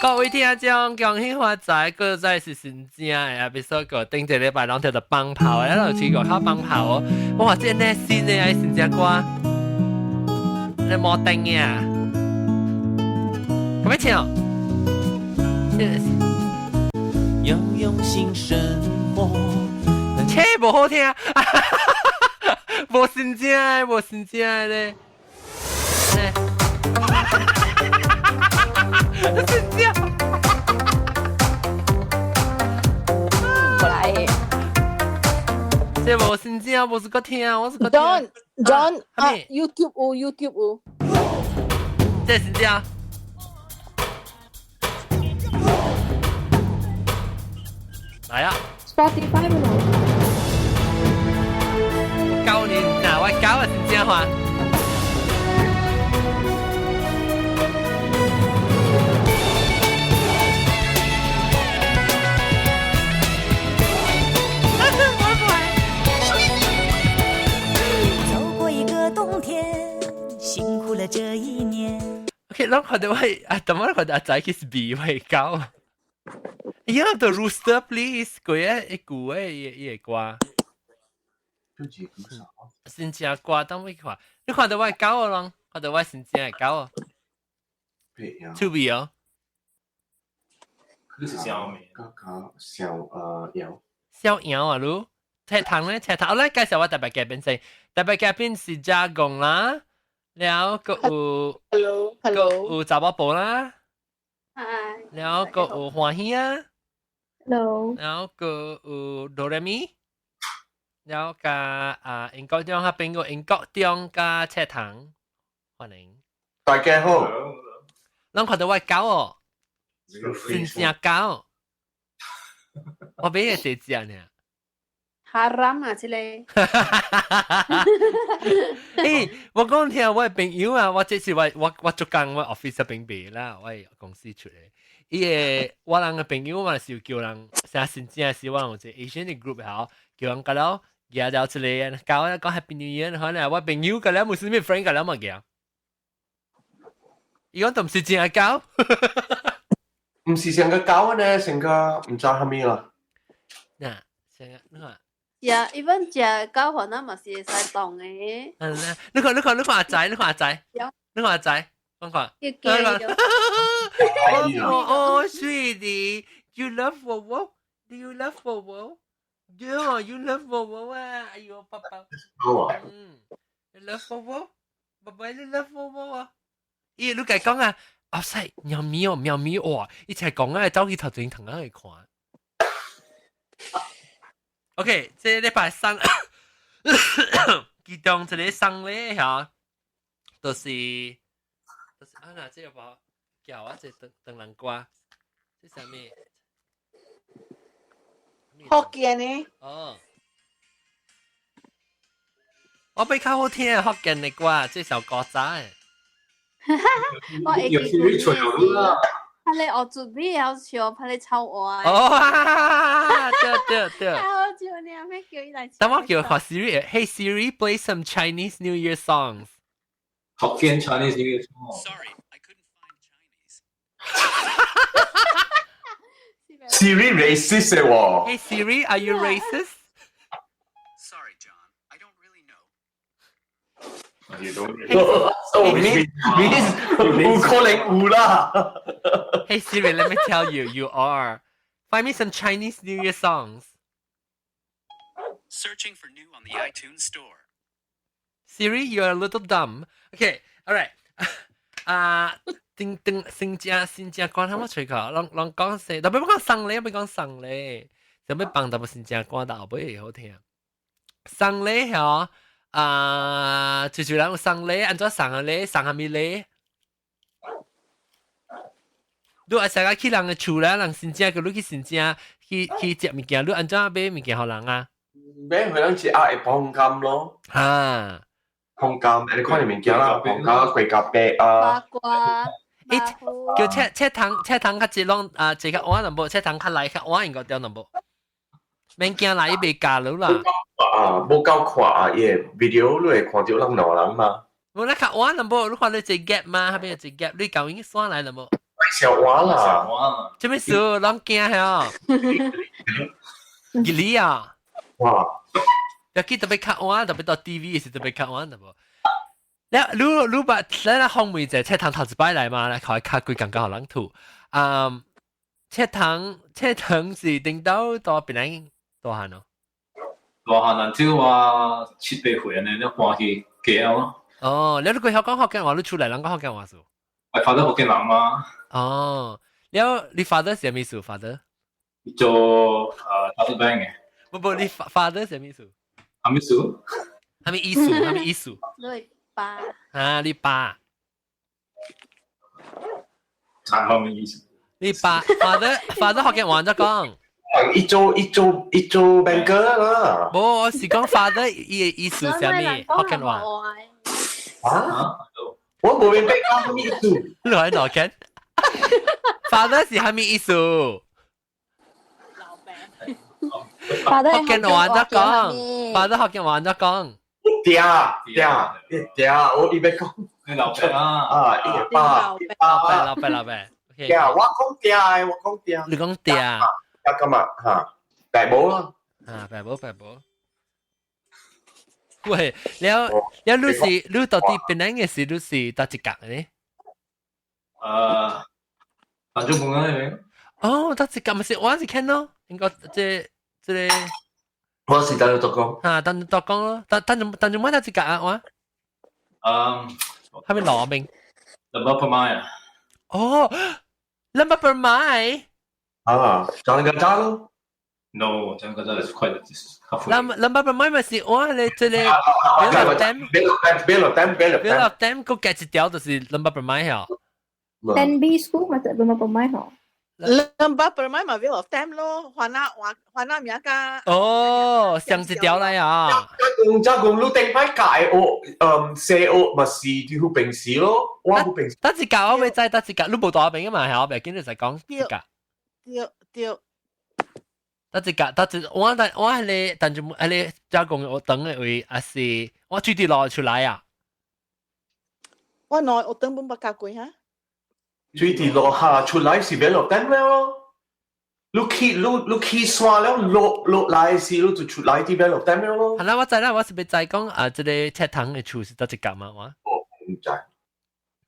各位聽眾，恭喜發財，閣再是新正的啊！別說個頂一禮拜攏聽著放炮的，咱有試過靠放炮哦。哇，這呢新的愛新正歌，你無電嘅啊？咁樣唱，要用心生活。切，無好聽，無新正的，無新正的咧。新正。過來。這無新正，無是閣聽，我是閣聽。 John John 啊，YouTube 有 YouTube 有。這新正。來啊！Spotify 冇。教你，嗱，我教啊新正話。走過一個冬天，辛苦了這一年。 OK，咱看到我啊，怎麼看到阿仔去比我狗？哎呀，The Rooster Please，佢一句的伊的歌。新正歌當欲看，你看到我的狗哦，看到我新正的狗哦。趣味哦。你是啥物？小羊。小羊啊，你？赤糖咧，赤糖。我來介紹我特別嘉賓先，特別嘉賓是加工啦，了閣有，Hello，Hello，閣有查某婆啦， Hi，了閣有歡喜啊，Hello，了閣有哆來咪，了佮啊英國中那邊個英國中佮赤糖，歡迎。大家好。攏看到我狗哦，真正狗，我買個這隻呢。 Haram 啊，這個。欸，我講聽我的朋友啊，我這是我我我做工我 office 邊賣啦，我公司出的。伊個我人的朋友嘛是有叫人，啥新正是我有一個 Asian 的 group 吼，叫人甲了舉了一個，教我講 Happy New Year，可能我朋友甲了無啥物 friend 甲了嘛舉。伊講都毋是正狗，毋是成個狗呢，成個毋知蝦米啦。嗱，成個你看。食，even 食狗飯仔嘛是會使動的。嗯，你看，你看，你看阿仔，你看阿仔，你看阿仔，我看。哦哦，sweetie, you love 我？Do you love 我？Yeah, you love 我啊！哎呦，爸爸。嗯，you love 我？爸爸，你 love 我啊？咦，你家講啊？阿西，喵咪哦，喵咪哇！一齊講啊，走去頭前頭去看。OK，這禮拜三，其中一個送禮嚇，就是啊，那這個無叫我這長長人歌，這啥物？福建的。哦，我比較好聽福建的歌，這首歌仔。我會記住你。他咧學準備曉笑，他咧臭話。哦，對對對。好笑呢，欲叫伊來。等我叫看 Siri，Hey Siri, play some Chinese New Year songs。福建 Chinese New Year song。 Sorry, I couldn't find Chinese. Siri racist 喎。 Hey Siri, are you racist? Sorry, John, I don't really know. You don't. So means 有可能有啦。 Hey Siri, let me tell you, you are. Find me some Chinese New Year songs. Searching for new on the iTunes Store. Siri, you're a little dumb. Okay, all right. 啊，叮叮，新正新正歌，他們吹個，攏攏講說，特別講送禮，欲講送禮，想欲放淡薄新正歌，但後尾會好聽。送禮嗬，啊，就是人有送禮，按怎送個禮，送啥物禮？你愛成日去人的厝咧，人新正叫你去新正去去食物件，你按怎買物件予人啊？買予人一盒會膨柑咯。哈，膨柑，你看你物件啦，膨柑、桂夾白啊。八卦。欸，叫赤赤糖赤糖較濟攏啊，這個碗淡薄，赤糖較來較碗應該對淡薄。免驚啦，伊袂教你啦。啊，無夠看啊，伊個 video 你會看到人兩人嘛？無啦，較碗淡薄，你看你這 gap 嘛，彼邊有一 gap，你舊已經刷來了無？小話啦。做咩事？攏驚嚇？吉利啊！哇！有記特別較晚，特別到 TV 是特別較晚的無？你你你把咱來訪問者，赤糖頭一擺來嘛，來看較幾感覺予人吐。嗯，赤糖赤糖是頂到到邊來大漢咯？大漢人只我七八歲按呢，你搬去 KL 咯。哦，你你過曉講福建話，你出來人講福建話數？我 father 福建人嘛。哦，了你 father 是啥物事？father 做chartered bank 嘅。不不，你 father 是啥物事？啥物事？啥物意思？啥物意思？你爸。啊，你爸。啥物意思？你爸 father father 福建話怎講？伊做伊做伊做 banker 啦。無，我是講 father 伊的意思是啥物？福建話。啊？我無明白講啥物意思。你喺度傾？father 是啥物意思？老闆。福建話怎講？father 福建話怎講？嗲嗲嗲，我伊欲講。你老爸啊？啊，伊爸。老爸老爸老爸。嗲，我講嗲，我講嗲。你講嗲。嗲咁啊，嚇，大帽啦。啊，白帽白帽。喂，了了，你是你到底邊兩個是你是佗一角呢？反正冇啊，哦，佗一角毋是我是看咯，應該這這個。我是等你讀講。啊，等你讀講咯，等等等陣乜佗一角啊？我。係咪羅明？ Lembah Permai 啊。哦，Lembah Permai。啊，Jalan Gajah 咯。 No， Jalan Gajah is quite Lembah Permai 咪是我係這個 Vale of Temp， Vale of Temp，Vale of Vale of Temp 個夾一條就是 Lembah Permai 嗬。 10B school 嘛，Lembah Permai 嗬。 Lembah Permai 嘛 Vale of Temp 咯，還那還還那名加。哦，上一條來啊。加工加工，你頂擺解我，嗯，西澳嘛是啲好平時咯，我好平時。得一格我未知，得一格你無大邊啊嘛，係我袂記得就講一格。對對。得一格，得一我但我係你，但就係你加工我等嘅位，還是我水佇路出來啊？我內我等本捌教過哈。水佇路下出來是 Vale of Temp 咯。你去你你去山了落落來時，你就出來啲 Vale of Temp 咯。係啦，我知啦，我是欲知講啊，這個赤糖的厝是佗一格嘛？我。哦，毋知。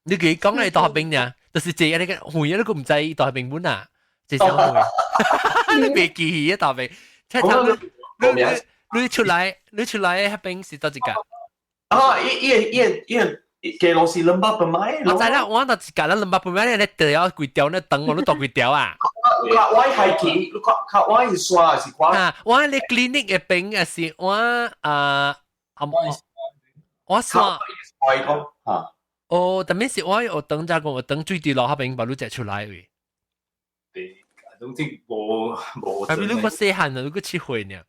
你記講你大學兵呢？就是這個你個遠你個毋知大學兵本啊？這小遠，你袂記起啊大學兵。赤糖你你你出來，你出來彼邊是佗一格？啊，伊伊伊伊基隆是 Lembah Permai。我知啦，我就一格啦，Lembah Permai 你掉了幾條，你等我你大幾條啊？我係去，你看看我是山是看。啊，我你 clinic 的邊也是我啊，我山。我講嚇。哦，但係是我有等者講，我等水佇路彼邊把你接出來位。對，總之無無。係咪你個細漢啊？你個七歲呢？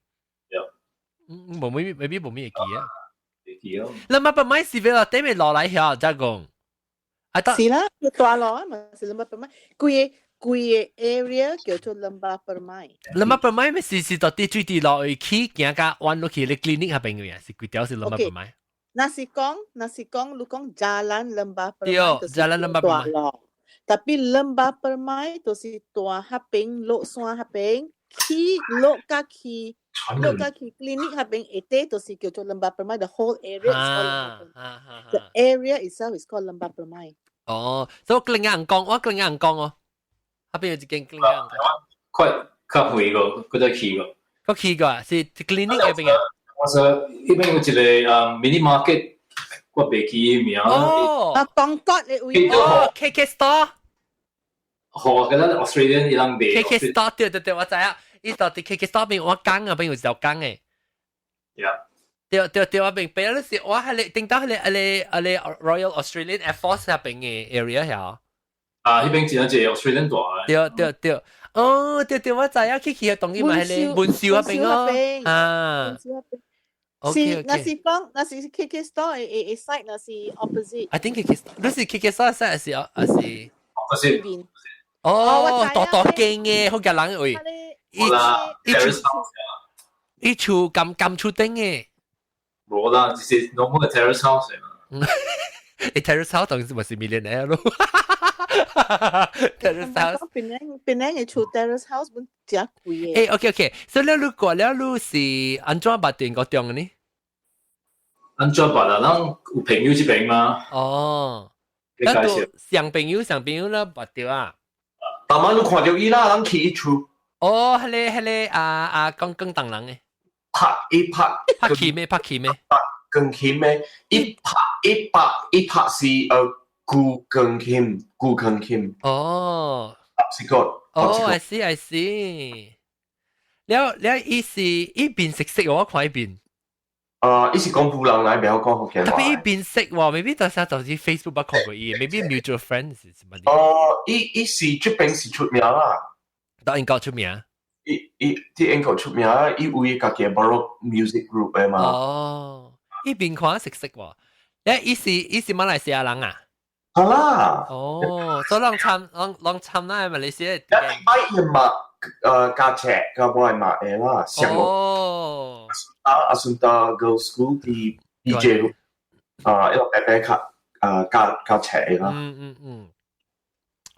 嗯，無未未必無咩會記啊。會記哦。 Lembah Permai 是為了頂面落來遐，才講。啊，是啦，大路啊嘛是 Lembah Permai，規個規個 area 叫做 Lembah Permai。 Lembah Permai 咪是是到佇水佇路去行甲彎落去咧 clinic 彼邊嘅，是規條是 Lembah Permai。若是講，若是講，你講 Jalan Lembah 對 Permai，，Jalan Lembah Permai。 Tapi Lembah Permai 就是大彼邊落山彼邊，去落甲去落甲去 clinic 彼邊一帶就是叫做 Lembah Permai。The whole area is called Lembah Permai. The area itself is called Lembah Permai. 哦，所以我另眼講，我另眼講哦，彼邊有一間另眼講。快較遠個，閣再去過。閣去過，是 clinic 彼邊啊。我說彼邊有一個mini market，我袂記名。哦，啊，講國的位。哦，KK Store。好，嗰陣 Australian 伊人賣。 KK Store 對對對，我知啊。伊到佇 KK Store 邊，我講啊邊有一條講的。 對對對，我明白。你是我係你頂到彼個彼個彼個 Royal Australian Air Force 彼邊的 area 遐。啊，彼邊真正濟 Australian 大。對對對，哦，對對，我知影去去當然嘛，彼個文秀彼邊哦。啊。是，若是講，若是 KK Store 的的 side，若是 opposite。 I think KK Store，你是 KK Store side 還是還是？opposite。哦，大大間的，好個人位。伊伊厝伊厝甘甘厝頂的。無啦，就是 normal 的 terrace house 嘛。欸，terrace house 當然是嘛是 millionaire 咯。Terrace house。檳城嘅厝 terrace house 本真貴嘅。誒，OK OK，所以你過了你是按怎捌電個中嘅呢？按怎捌啊？咱有朋友這邊嘛？哦，你介紹。上朋友上朋友啦，捌著啊。逐晚你看著伊啦，咱去伊厝。哦，彼個啊啊，講廣東人嘅。拍伊拍拍琴咩？拍琴咩？拍鋼琴咩？伊拍伊拍伊拍是古鋼琴，古鋼琴。哦。是個。哦，I see I see。了了，伊是伊邊識識我看伊邊。啊，伊是廣府人來，袂曉講福建話。特別伊邊識喎，maybe 到時就是 Facebook 捌看過伊，maybe mutual friends 是乜嘢？哦，伊伊是這邊是出名啦。到英國出名。伊伊佇英國出名，伊有伊家己 Baroque music group 的嘛。哦，伊邊看識識喎，誒，伊是馬來西亞人啊？係啦。哦，所以攏參攏攏參那馬來西亞。一擺伊嘛，加尺加我係馬的啦，上哦。啊，阿順達 Girls School 佇 DJ 啊，一個白白卡啊，加加尺的啦。嗯嗯嗯。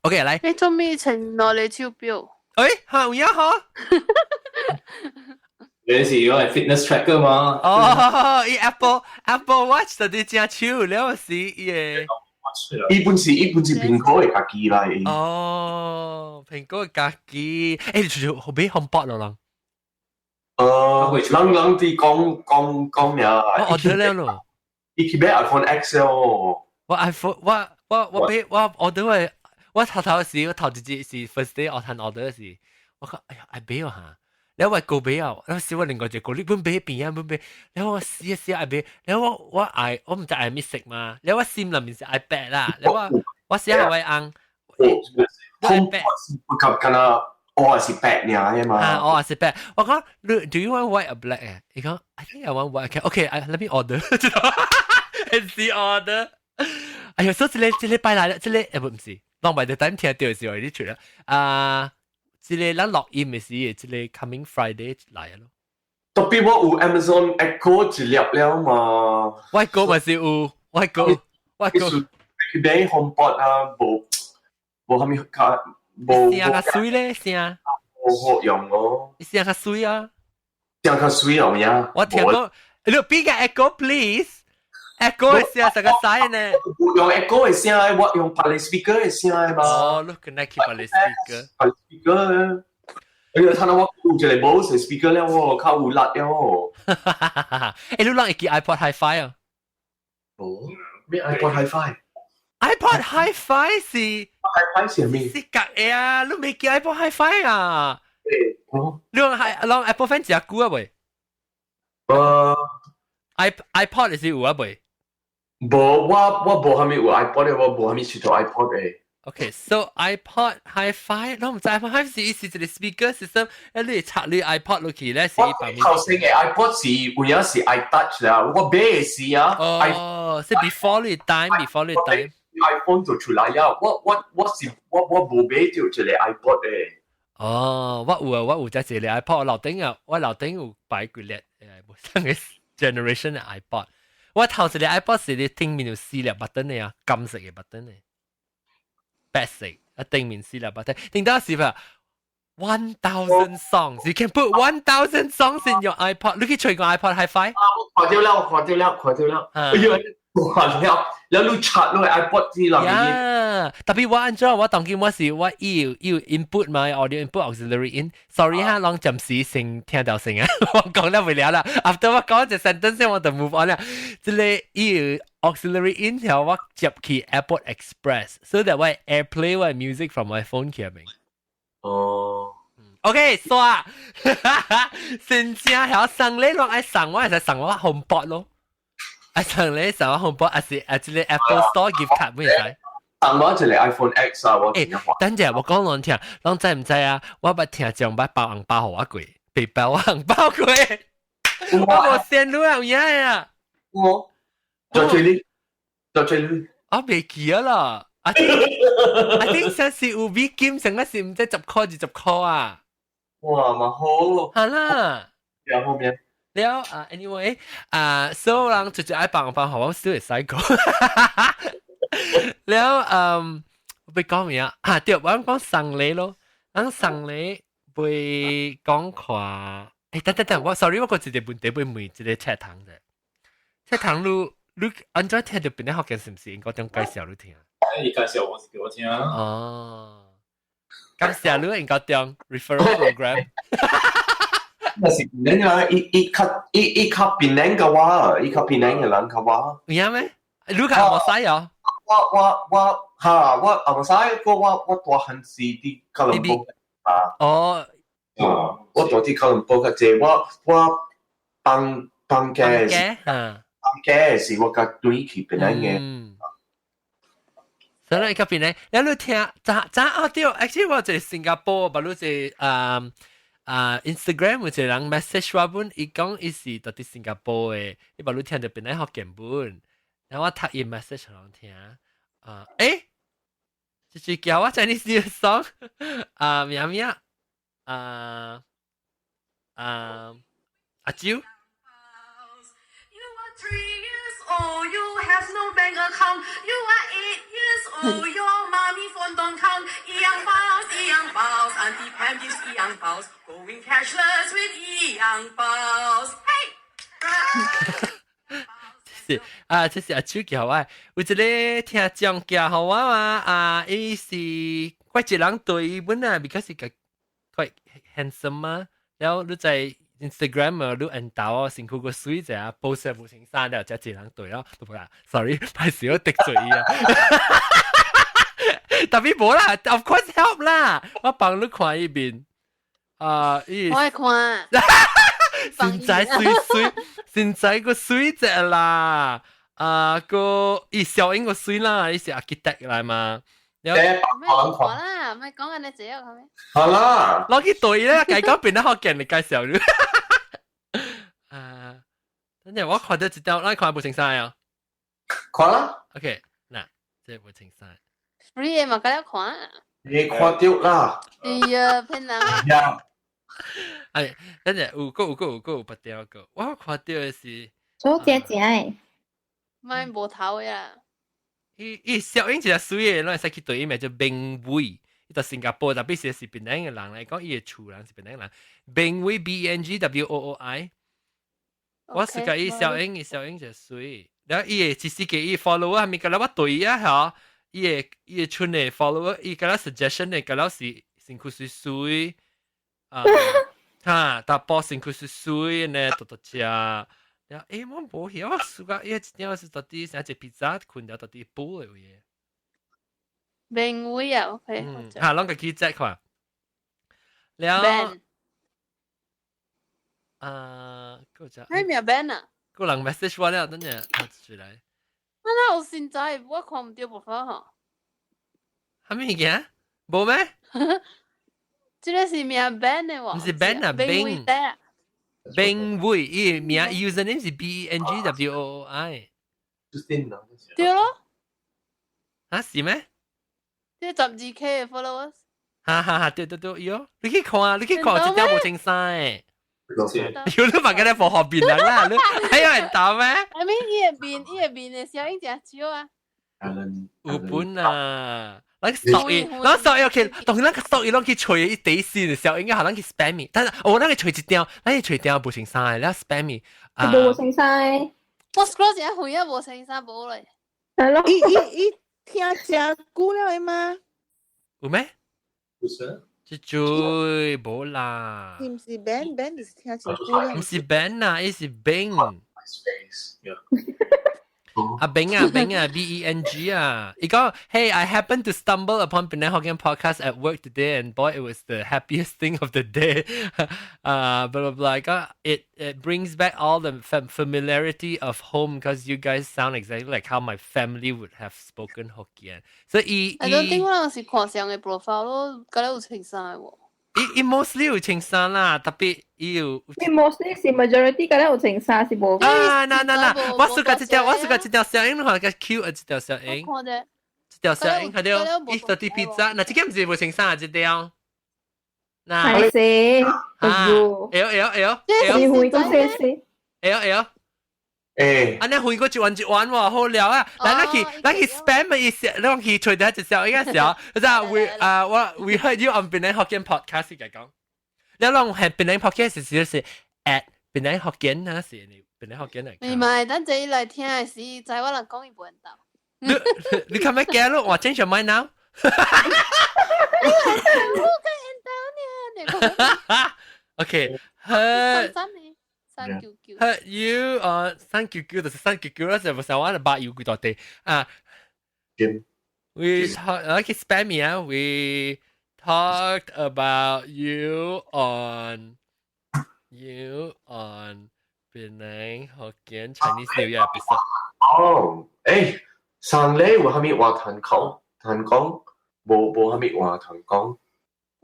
OK，來。你做咩穿兩个手錶？誒，嚇有影嗬？你是用 fitness tracker 嗎？哦，伊 Apple Watch 就佇隻手，了是伊個。伊本是蘋果的家己啦。哦，蘋果的家己，誒，你出去買 HomePod 咯，人？人人佇講講講咩？我 order 了咯。伊去買 iPhone X 哦。我 iPhone 我我我買我 order 我我頭頭時我頭一日是 first day 我趁 order 時，我講哎呀愛買哦嚇，然後我過買啊，然後小我另外一個你本買邊啊本買，然後我試一試愛買，然後我我愛我毋知愛咩色嘛，然後我心裏面是愛白啦，然後我我寫下我翁。 HomePod 是不及敢若我是白爾的嘛。啊，我是白。我講，Do you want white or black？誒，伊講，I think I want white. Okay, let me order. And see order. 哎呀，所以這個這禮拜來了，這個誒不毋是，攏 by the time 聽著的時候，你出啦。啊，這個咱錄音的時，這個 coming Friday 來咯。特別我有 Amazon Echo 一粒了嘛。我個嘛是有，我個我個。去買 HomePod 啊，無無啥物較無。聲較媠咧，聲。無好用哦。聲較媠啊。聲較媠哦，呀。我聽講，你邊個 Echo please？Echo 的聲成個使呢？我用 Echo 的聲，我用別个 speaker 的聲嘛。哦，你 connect 去別个 speaker。別 speaker。哎呀，睇到我有一個 Bose speaker 了，我較有力了。誒，你攏會記 iPod HiFi 啊？哦，咩 iPod HiFi？ iPod HiFi 是 HiFi 是咩？是隔的啊！你未記 iPod HiFi 啊？誒，哦，你講係攏 Apple fan 真久啊未？iPod 是有啊未？無，我我無啥物有 iPod 的，我無啥物佚佗 iPod 的。 Okay, so iPod HiFi，我毋知 iPod HiFi 是伊是一個 speaker system，你會插你 iPod 落去咧是一百米。頭先的 iPod 是有影是 iTouch 啦，我買的時啊。哦，是 before 你 time，before 你 time。 iPhone 就出來啊！我我我是我我無買著一個 iPod 的。哦，我有啊，我有隻一個 iPod，我樓頂啊，我樓頂有擺幾粒誒，無上個 generation 的 iPod。我頭一個 iPod 是你頂面有四粒 button 的啊，金色的 button 的。白色，啊頂面四粒 button，頂到是吧？1,000 songs, you can put 1,000 songs in your iPod。你去吹個 iPod HiFi？啊，我看著了，看著了，看著了。哎呀，哇了，了你插落 iPod 之內面。特別我按怎，我當今我是我伊有 input 嘛，audio input auxiliary in。Sorry 哈，攏暫時先聽到先啊，我講了未了啦。After 我講一個 sentence 先，我就 move on 啦。這個伊有 auxiliary in 條我接去 Airport Express，so that 我 AirPlay 我 music from my phone 去入面。哦。 OK，煞，真正曉送禮攏愛送我，會使送我 HomePod 咯。愛送禮送我 HomePod，還是啊這個 Apple Store gift card 會使？送我一個 iPhone X 啊！我欸，等陣我講攏聽，攏知毋知啊？我捌聽講捌包紅包予我過，被包我紅包過，我無線路有影啊！我在這裡，在這裡，我未記啊啦。I think 上是有美金，上個是毋知10塊20塊啊！哇，嘛好咯。好啦，然後面。了啊，anyway 啊，所有人直接愛幫幫，我少會使講。了嗯，我欲講咩啊？啊對，我講送禮咯，咱送禮袂講看。欸，等等等，我 sorry，我閣一个問題欲問一个赤糖的。赤糖，你按怎聽著檳城福建是毋是應該點介紹你聽？伊介紹我給我聽。哦，感謝你應該點 referral program。那是檳城啊，伊伊伊較檳城嘅話，伊較檳城嘅人較話。有影咩？你較紅毛西哦？我我哈，我紅毛西，我大漢時佇吉隆坡啊。哦。啊，我大佇吉隆坡較濟，我放放假時，放假時我較轉去檳城嘅。所以較檳城，你聽，早早啊對，actually 我在新加坡，把你在啊 Instagram 有一個人 message 我本，伊講伊是佇新加坡的，伊把你聽著檳城福建本，然後我讀伊 message 予人聽，啊，欸，這是叫我 Chinese song，啊，咩咩，啊啊阿啾。 Old, you have no bank account. You are 8 years old, your mommy phone don't count. 一样包，一样包，Auntie Pam gives 一样包，Going cashless with 一樣包。Hey！是啊，這是阿秋叫我，有一个聽眾叫予我嘛，啊，伊是怪一人對伊本啊，because 是個 quite handsome 嘛，然後你在 Instagram 啊，你按到哦，身軀閣媠者啊，post 無穿衫了，才一人對咯，都無啦，sorry，歹勢我得罪伊啊。Tapi 無啦，of course help 啦，我幫你看伊面，啊，伊我愛看。身材媠媠，身材閣媠者啦，啊個伊小英閣媠啦，伊是 architect 來嘛。誒，咩講啦，咪講緊你這個咩？好啦，攞去對咧，解講變得好見你介紹你。啊，等陣我看到一條，咱看無穿衫啊？看啦。 OK，嗱，這無穿衫。 Free 的嘛，敢了看。你看到啦？哎呀，騙人。呀。哎，等陣有個有個有個有別條個，我看到的是。做正正的。咪無頭呀。伊伊小英一個媠的，咱會使去對伊名叫明偉，伊佇新加坡，tapi 是檳城的人來講，伊的厝人是檳城人。明偉 B E N G W O O I，我是甲伊小英，伊小英就媠，然後伊的其實給伊 follower 係咪？甲我對啊嚇，伊的村的 follower，伊甲我 suggestion 的，甲我是身軀媠媠，啊，哈，查埔身軀媠媠呢，獨獨食。然後欸，我無曉，我輸甲伊一點是到底啥一披薩困了到底補的有嘢。明偉啊，OK。嗯，嚇，攏家己 check 看。了。啊，閣只。咩名 Ben 啊？個人 message 我了，等陣啊出來。那有現在我看毋著無法吼。啥物物件？無咩？這個是名 Ben 的喎。毋是 Ben 啊，Ben。Ben 偉，伊名 username 是 B E N G W O O I。對咯。啊是咩？這12K 的 followers。哈哈哈，對對對，喲，你去看啊，你去看，這條無穿衫的。有你嘛個咧放學邊人啦，你還有人答咩？ I mean，伊的面的小影誠少啊。有本啊，咱索伊，咱索伊 OK，當咱索伊，攏去揣伊底線，小應該可能去 spam 伊，但是哦，咱去揣一條，咱去揣條無穿衫的，咱 spam 伊。無穿衫。我 scroll 一下遠啊，無穿衫無咧。係咯。伊伊伊聽誠久了的嗎？有咩？不是。這追無啦。是毋是 Ben Ben 就是聽誠久了。毋是 Ben 啊，伊是 Beng。阿 Beng 啊，Beng 啊，B E N G 啊，伊講，Hey, I happened to stumble upon Penang Hokkien podcast at work today, and boy, it was the happiest thing of the day. Blah blah blah. 講 it brings back all the familiarity of home because you guys sound exactly like how my family would have spoken Hokkien. 所以 I don't think 我人是看上的 profile 咯，敢若有穿衫的喎。伊伊 mostly 有穿衫啦，tapi 伊有。伊 mostly 是 majority 敢若有穿衫是無。啊，嗱嗱嗱，我試過這條，我試過這條小英，你看較 cute 啊，這條小英。看者。這條小英，看到伊到底披薩，嗱，這個毋是無穿衫啊，這條。嗱。係是。啊。哎呦哎呦哎呦。是會咁細細。哎呦哎呦。欸，按呢回過一彎一彎喎，好了啊！來，咱去 spam 嘅意思，咱去隨第一小一個小，就係 we 啊我 we heard you on 檳城福建 podcast 嚟講，你攏係檳城 podcast 是 at 檳城福建啊，是你檳城福建嚟。唔係，等陣來聽的時，知我人講伊無到。你看咩驚咯？我 change your mind now。我看到呢。 OK，heard 三九九。 Heard you on 三九九就是三九九啦，就唔想玩八有幾多地啊。We talk like spam me 啊。We talked about you on Penang Hokkien Chinese New Year episode。哦，誒，上禮有蝦米話談講？談講，無無蝦米話談講。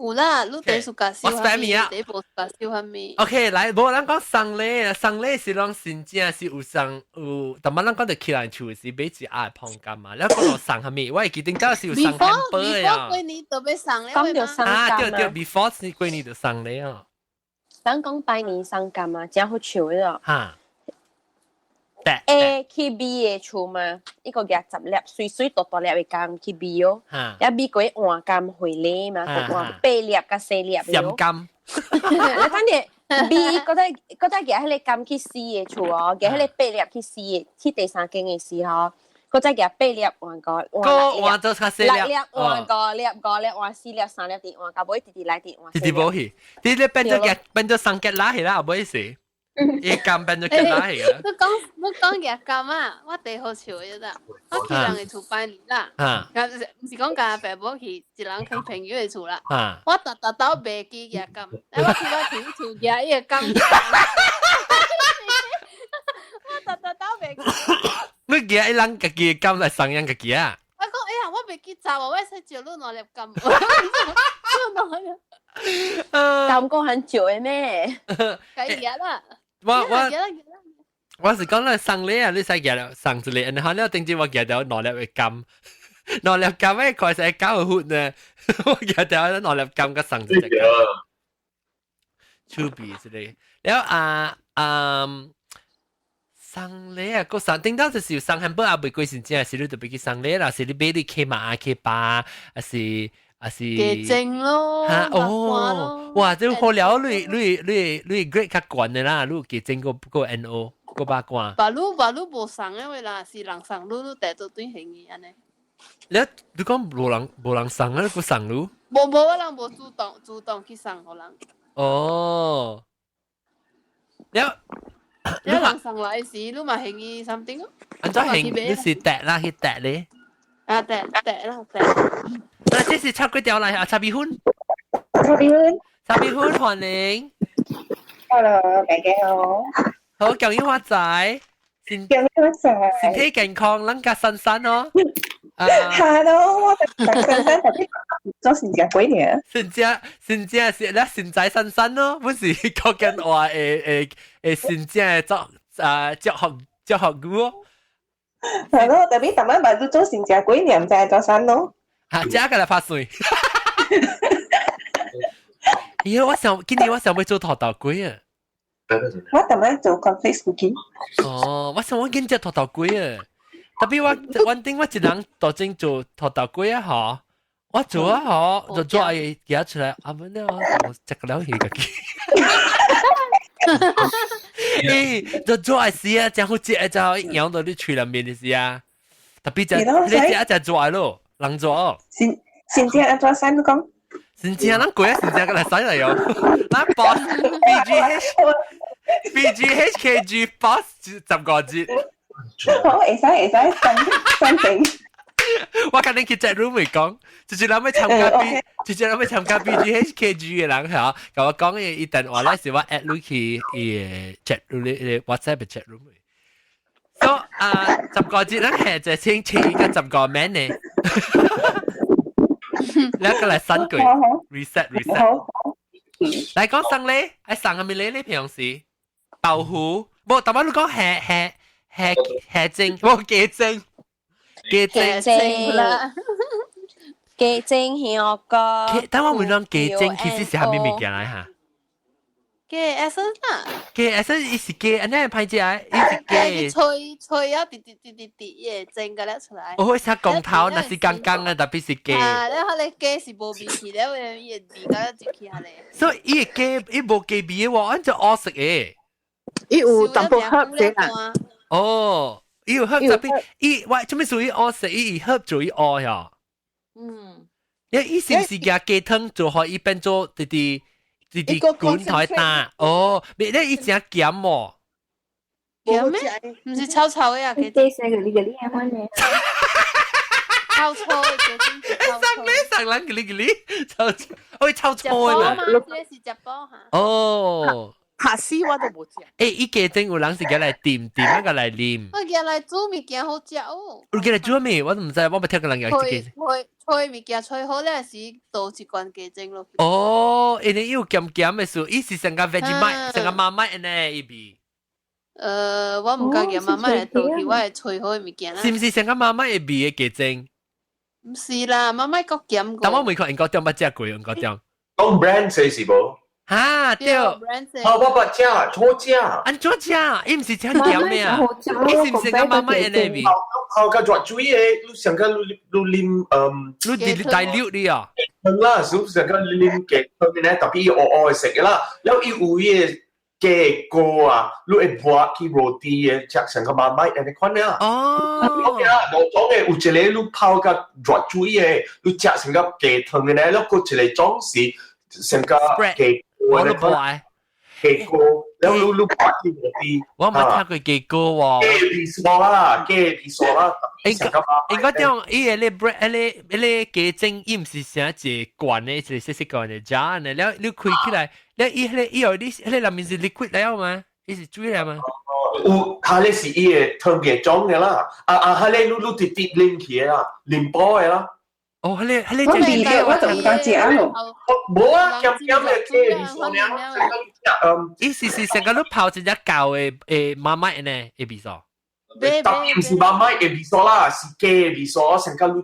有啦，你第數介紹我 spam 你啊！第一步介紹蝦米？OK，來，無咱講送禮，送禮是攏真正是有送有，但係咱講到起來厝是買一盒碰柑嘛，你講到送蝦米？我會記得到是有送漢堡啊。過年就欲送禮。講到送啊，對對，before 是過年就送禮啊。咱講拜年送柑啊，真好笑的。哈。 A 去 B 的厝嘛，一個夾十粒，水水大大粒的柑去 B 哦，一 B 過換柑回禮嘛，換八粒佮四粒鹹柑。你等下 B 閣再夾彼个柑去 C 的厝哦，夾彼个八粒去 C 的，去第三間的時候，閣再夾八粒換個個換做較細粒，六粒換五粒，五粒換四粒，三粒佇換，到尾直直來佇換。直直無去，你咧變做夾變做三結拉去啦，後尾是。伊柑變做結拉去啊！你講夾柑啊，我第好笑的啦，我去人的厝拜年啦，毋是講共阿爸母去，一人去朋友的厝啦。我逐逐都袂記夾柑，我去我朋友厝夾伊的柑。我逐逐都袂記。你夾伊人家己的柑來送人家己啊？我講哎呀，我袂記雜，我使少你兩粒柑。柑講很少的咩？可以啦。我是講咧送禮啊，你使夾了送一個，然後咧頂住我夾到兩粒的柑，兩粒柑咧開始搞個呢，我夾到兩粒柑個送一個。趣味之類，然後啊嗯，送禮啊，個送頂到就是有送漢堡啊，袂過是真係是你特別去送禮啦，是你買你起馬起爸，還是？還是雞精咯，哈哦，哇！這好了，你你 grade 較懸的啦，你雞精個個 NO 個八關。別你無送的話啦，是人送你，你第做對興伊按呢。你講無人送啊？你閣送你？無無，我人無主動去送予人。哦，了，你人送來時，你嘛興伊 something 咯。按怎興？你是掟啦，去掟咧？啊，掟掟啦掟。那這是插幾條來啊？插米粉。插米粉。插米粉，歡迎。 Hello，大家好。好，恭喜發財。恭喜發財。身體健康，咱家珊珊哦。 Hello，我係珊珊，特別做新正過年。新正新正是咱新仔珊珊咯，不是講緊話誒新正的作啊教學語哦。係咯，特別逐晚嘛都做新正過年，毋知做啥咯。哈，這個來拍水。咦，我想今年我想欲做土豆粿啊。我逐晚做 cornflakes cookie。哦，我想我緊食土豆粿啊。特別我穩定我一人當真做土豆粿啊，嗬。我做啊，嗬，就做愛夾出來，啊，唔呢我食個了去家己。咦，就做愛時啊，真好食啊，就咬到你喙內面的時啊。特別就你食一隻做咯。人做，先先正按怎使你講？先正咱過啊，先正個來使嚟喲。咱 boss BGH BGHKG boss 15節。好，會使會使，贊成。我今日去 chat room 咪講，就是人欲參加 B，就是人欲參加 BGHKG 的人嚇，共我講伊伊電話咧是我 add 入去伊 chat room WhatsApp 的 chat room。So 啊，15個節咱係就先請一個十個名呢，兩個來三句 reset reset。來講送禮，愛送啥物禮咧？平常時豆腐，無，頭先你講蝦蝦蝦蝦精，無雞精，雞精精雞精香膏。等我問你，雞精其實是啥物物件來哈？雞 essence 啦。雞 essence 伊是雞，按呢歹食，伊是雞。吹吹啊，滴滴滴滴滴，伊會蒸個了出來。我會食公頭，若是剛剛啊，特別是雞。啊，了彼个雞是無味去了，伊會味甲入去下咧。所以伊個雞伊無雞味的喎，按怎烏色的。伊有淡薄 herb 的啦。哦，伊有 herb 特別，伊我做咩屬於烏色？伊 herb 做伊烏呀。你伊是毋是加雞湯做好，伊變做直直直直滾台打？哦，你伊誠鹹喎。鹹咩？毋是臭臭的啊？雞精個你個你愛款的。臭臭的雞精。送咩送人個你個你臭臭，哦臭臭的嘛。這是食飽哈。哦。嚇死我都無食。欸，伊雞精有人是共來點點啊，共來啉。我共來煮物件好食哦。有共來煮咩？我都毋知，我捌聽過人共吹吹吹物件吹好了時，倒一罐雞精落去。哦，因為有鹹鹹的事，伊是成個 Vegemite，成個 Marmite 呢，伊味。我毋敢用 Marmite 來倒去，我會吹好的物件啦。是毋是成個 Marmite 的味的雞精？毋是啦，Marmite 閣鹹過。但我未看英國店捌食過，英國店。講 brand 是無？哈對。啊，我捌食，好食。按怎食？伊毋是誠鹹的啊？伊是毋是個 Marmite 的味？泡較熱水的，你上個你你啉你滴大溜哩啊？湯啦，是上個你啉雞湯呢，特別烏烏的色的啦，了伊有伊個雞膏啊，你會抹去肉蒂的，食成個 Marmite 按呢款啊。哦。我啊，無講的有一個你泡較熱水的，你食成個雞湯的呢，了閣一個種是成個雞。我都無愛雞膏，了你你抹去肉蒂。我冇聽過雞膏喎。雞皮酥啦，雞皮酥啦。應該應該講，伊個咧 bread，彼個雞精，伊毋是啥一個罐的，一個細細罐的 jar 呢。了你開起來，了伊彼個伊有你彼個內面是 liquid 了嗎？伊是水來嗎？有，彼个是伊個湯嘅種的啦。啊啊，彼个你你直直啉起的啦，啉補的啦。哦，彼個彼個我未嘅，我就毋敢食咯。無啊，鹹鹹的雞皮酥爾，伊是成個你泡一隻舊的Marmite 呢，的味素。特別毋是 Marmite 的味素啦，是雞的味素，成個你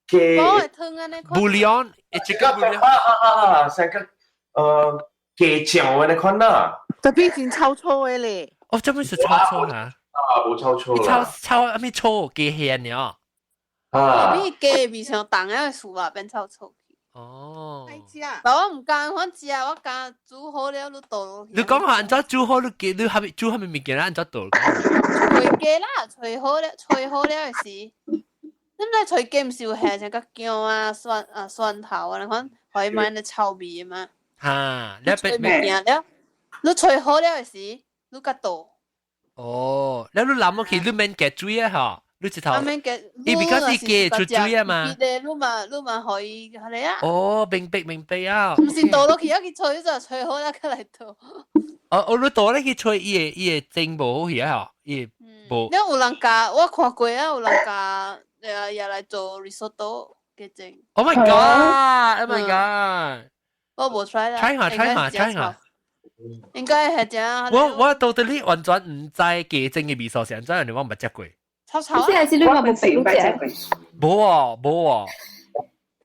雞。 Bouillon，一個 bouillon。啊啊啊！成個雞醬的那款啦。特別真臭臭的咧。哦，這麼是臭臭啊？啊，無臭臭啦。臭臭阿咩臭雞芡了。啊。你雞味上重的事啊，變臭臭。哦。但我毋敢反食，我敢煮好了你倒落去。你講下按怎煮好，你雞你蝦米煮蝦米物件，按怎倒？炊雞啦，炊好了，炊好了的時，你毋知炊雞毋是有下成個薑啊、蒜啊、蒜頭啊，你看可以買那臭味的嘛？哈，你炊物件了，你炊好了的時，你佮倒。哦，了你淋落去，你免加水啊吼？你一頭，伊比較是雞出水啊嘛。你嘛可以彼个啊。哦，明白明白啊。毋是倒落去，抑去炊就炊好了，佮來倒。哦哦，你倒落去炊，伊會蒸無好去啊？伊會無。了有人教，我看過啊，有人教，也來做 risotto 雞精。 Oh my god! Oh my god! 我無 try 啦。 try 下 try 下 try 下。應該係這。我到底你完全毋知雞精的味素是按怎樣，我毋捌食過。臭臭啊！現在是你嘛無逼你食過？無哦，無哦，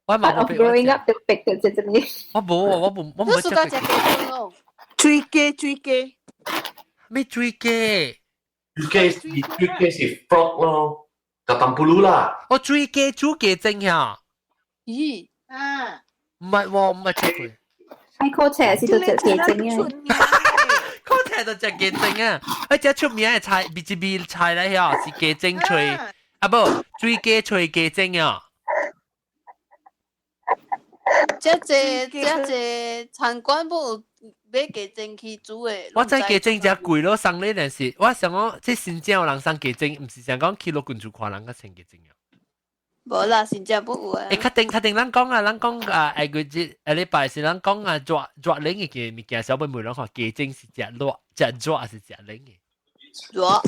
我嘛無逼。 Growing up 就逼到這這裡。我無哦，我無我無食過。水雞水雞，咩水雞？水雞是水雞是 frog 咯，就淡布魯啦。哦，水雞煮雞精呀？咦？啊？唔係喎，唔係食過。愛考冊是都食雞精啊！考冊就食雞精啊！哎，這出名的菜，味一味菜來遐是雞精炊，啊無水雞炊雞精啊！這濟這濟餐館不有買雞精去煮的。我知雞精誠貴咯，送禮但是我想講，這新正有人送雞精，毋是想講去老君厝看人較送雞精啊。無啦，新正不有啊。欸，確定確定，咱講啊，咱講啊，下個節下禮拜是咱講啊，熱熱冷的個物件，小妹妹攏看雞精是食熱食熱還是食冷的？熱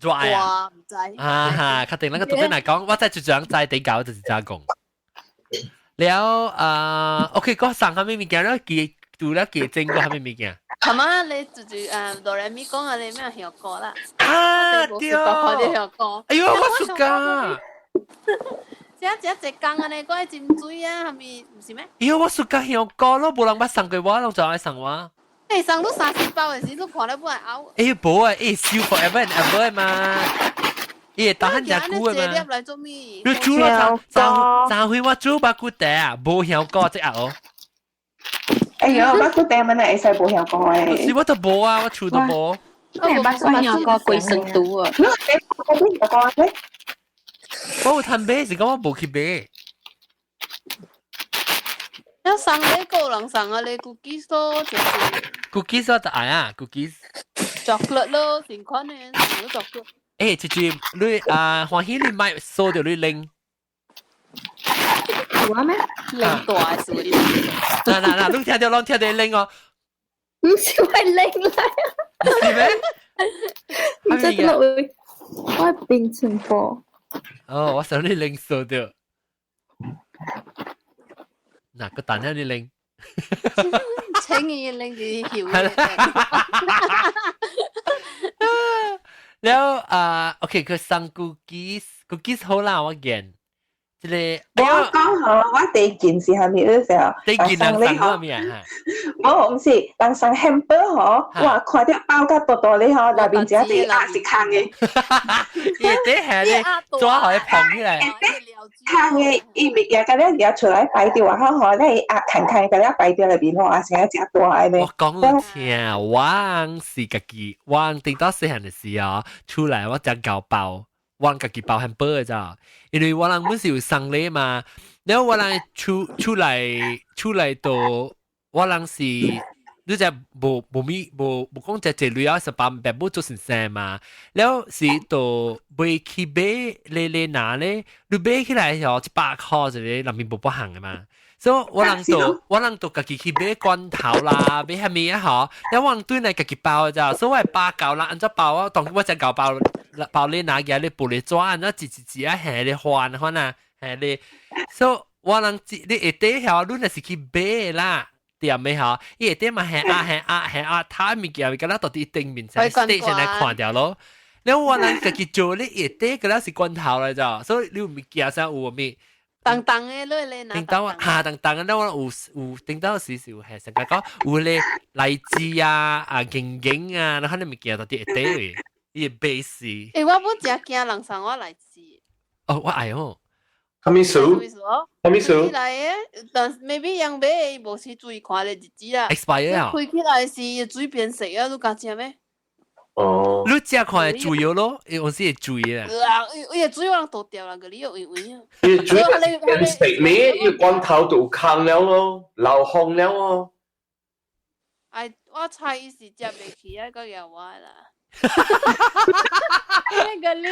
熱啊！毋知。啊哈，確定咱個對來講，我知就這樣知地搞就是這樣講。了啊，OK，講送啥物物件了？雞除了雞精，閣啥物物件？係嘛？你就是哆來咪講啊，你咩香膏啦？啊對。香膏。哎喲，我暑假。這這一工按呢，我愛斟水啊，係咪？毋是咩？哎喲，我暑假香膏咯，無人捌送過我，攏就愛送我。誒，送你30包嘅時，你看了本來嘔。誒，無啊，誒，燒 forever and ever 嘛，伊會打漢真久的嘛。來做咩？你煮咯，昨昨回我煮肉骨茶啊，無香膏這哦。哎呦，肉骨茶咪會使無香膏的。是我都無啊，我厝都無。我無香膏規身毒啊！你有香膏咩？我有趁買，是講我無去買。一送你個人送啊，你 cookies 咯，就是。 cookies 我就愛啊，cookies。 chocolate 咯，成款嘅，成個 chocolate。誒，姐姐，你啊，歡喜你買收到你拎。有啊咩？拎大數你。嗱嗱嗱，你聽到，攏聽到拎哦。唔是我拎來啊。是咩？唔知點會，我變成波。哦，我想你拎收到。嗱，個蛋你拎。請伊拎住曉。แล้ว啊，OK，佢送 cookies，cookies 好啦，我見。這個我講吼，我第一件是蝦米意思啊？第一件人送我咩啊？無，毋是，人送 hamper 吼，哇，看著包甲大大咧吼，內面一隻鴨是空的。伊底下咧抓互伊捧起來。空的，伊物件甲了拿出來擺佇外口吼，咧鴨空空甲了擺佇內面吼，也成誠大个咧。我講你聽，我是家己，我頂到細漢的時候，出來我誠𠢕包。我人家己包漢堡的咋，因為我人本是有送禮嘛，然後我人出出來出來到我人是，你只無無咪無無講只隻鐳啊，1800做先生嘛，然後是到買去買咧咧拿咧，你買起來吼100塊一個，內面無包行的嘛。所以我人就我人就家己去買罐頭啦，買啥物啊吼，然後我人對來家己包咋，所以我包夠啦，按怎包我當我只夠包包你拿起來玻璃紙，按怎一一一啊下咧翻翻啊下咧，所以我人你下底吼，你若是去買啦。店的吼，伊下底嘛下壓下壓下壓，他物件敢若到佇頂面才 station 來看著咯。然後我人家己做咧，下底敢若是罐頭來咋，所以你有物件啥有物。當當的你咧，頂到哈當當的，我有有頂到時是有係成個講有咧荔枝啊啊銀銀啊，然後你物件到底下底位，伊個 base。欸，我本誠驚人送我荔枝。哦，我愛哦。啥物事？啥物事？起來的，但 maybe 人買無是注意看咧日子啦。 expire 啊！開起來是水變色啊，你敢食咩？哦，你食看會水咯，伊有時會水啊。啊，伊會水我人倒掉啦，個你又為為啊。伊水變色咩？伊罐頭就有空了咯，流風了哦。哎，我猜伊是食袂起啊，閣攑我啦。那個你。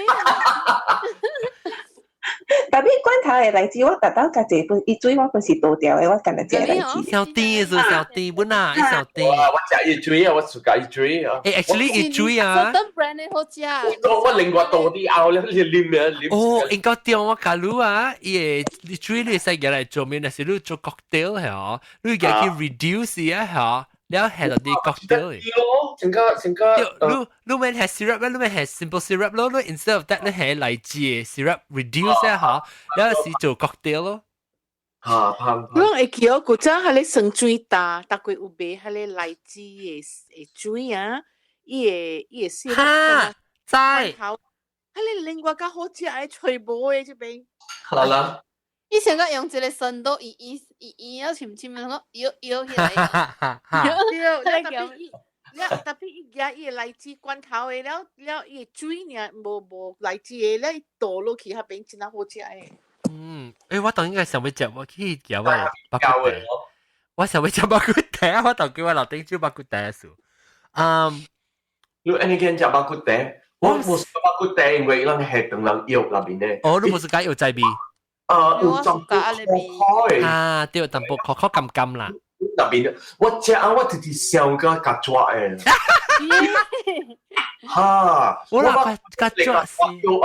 特別罐頭的荔枝，我特到家這本伊水我本是倒掉的，我干焦食荔枝。小甜是小甜本啊，小甜。我食伊水啊，我自家伊水啊。欸，actually 伊水啊。 Certain brand 的好食。我另外倒啲後咧，你啉啊啉。哦，應該對我假如啊，伊個水你使拿來做咩？若是你做 cocktail 係哦，你家去 reduce 啊係。了係到啲 cocktail。咯，成個成個。你你免係 syrup 咧，你免係 simple syrup 咯，你 instead of that 你係荔枝嘅 syrup reduce 啊嚇，了是做 cocktail 咯。嚇，胖。我會記得古早彼个酸水焦，逐個有賣彼个荔枝的的水啊，伊的伊的 syrup。哈，知。彼个另外較好食的，揣無的這邊。好啦。以前個用一個酸度，伊伊伊伊啊，深深的，我搖搖起來。對，了特別伊，了特別伊舉伊的荔枝罐頭的，了了伊的水爾無無荔枝的，了伊倒落去彼邊真啊好食的。嗯，欸，我當應該想欲食，我去食我肉骨茶。我想欲食肉骨茶，我當叫我老頂煮肉骨茶事。嗯，你按呢間食肉骨茶？我無食肉骨茶，因為人係長人藥內面的。哦，你無是佮藥劑味？啊，有淡薄苦苦的。啊，對，淡薄苦苦甘甘啦。那邊我食啊，我直直想個夾抓的。哈！我捌夾抓藥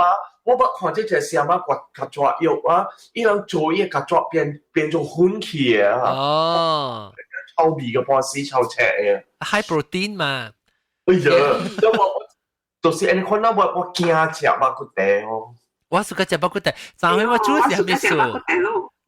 啊！我捌看這隻啥物夾夾抓藥啊！伊人做伊個夾抓變變做粉去的啊！哦，臭味個半死臭赤的。 High protein 嘛。哎呀，我就是按呢款啊！我我驚食肉骨茶哦。我是個食肉骨茶，上回我煮是啥物事？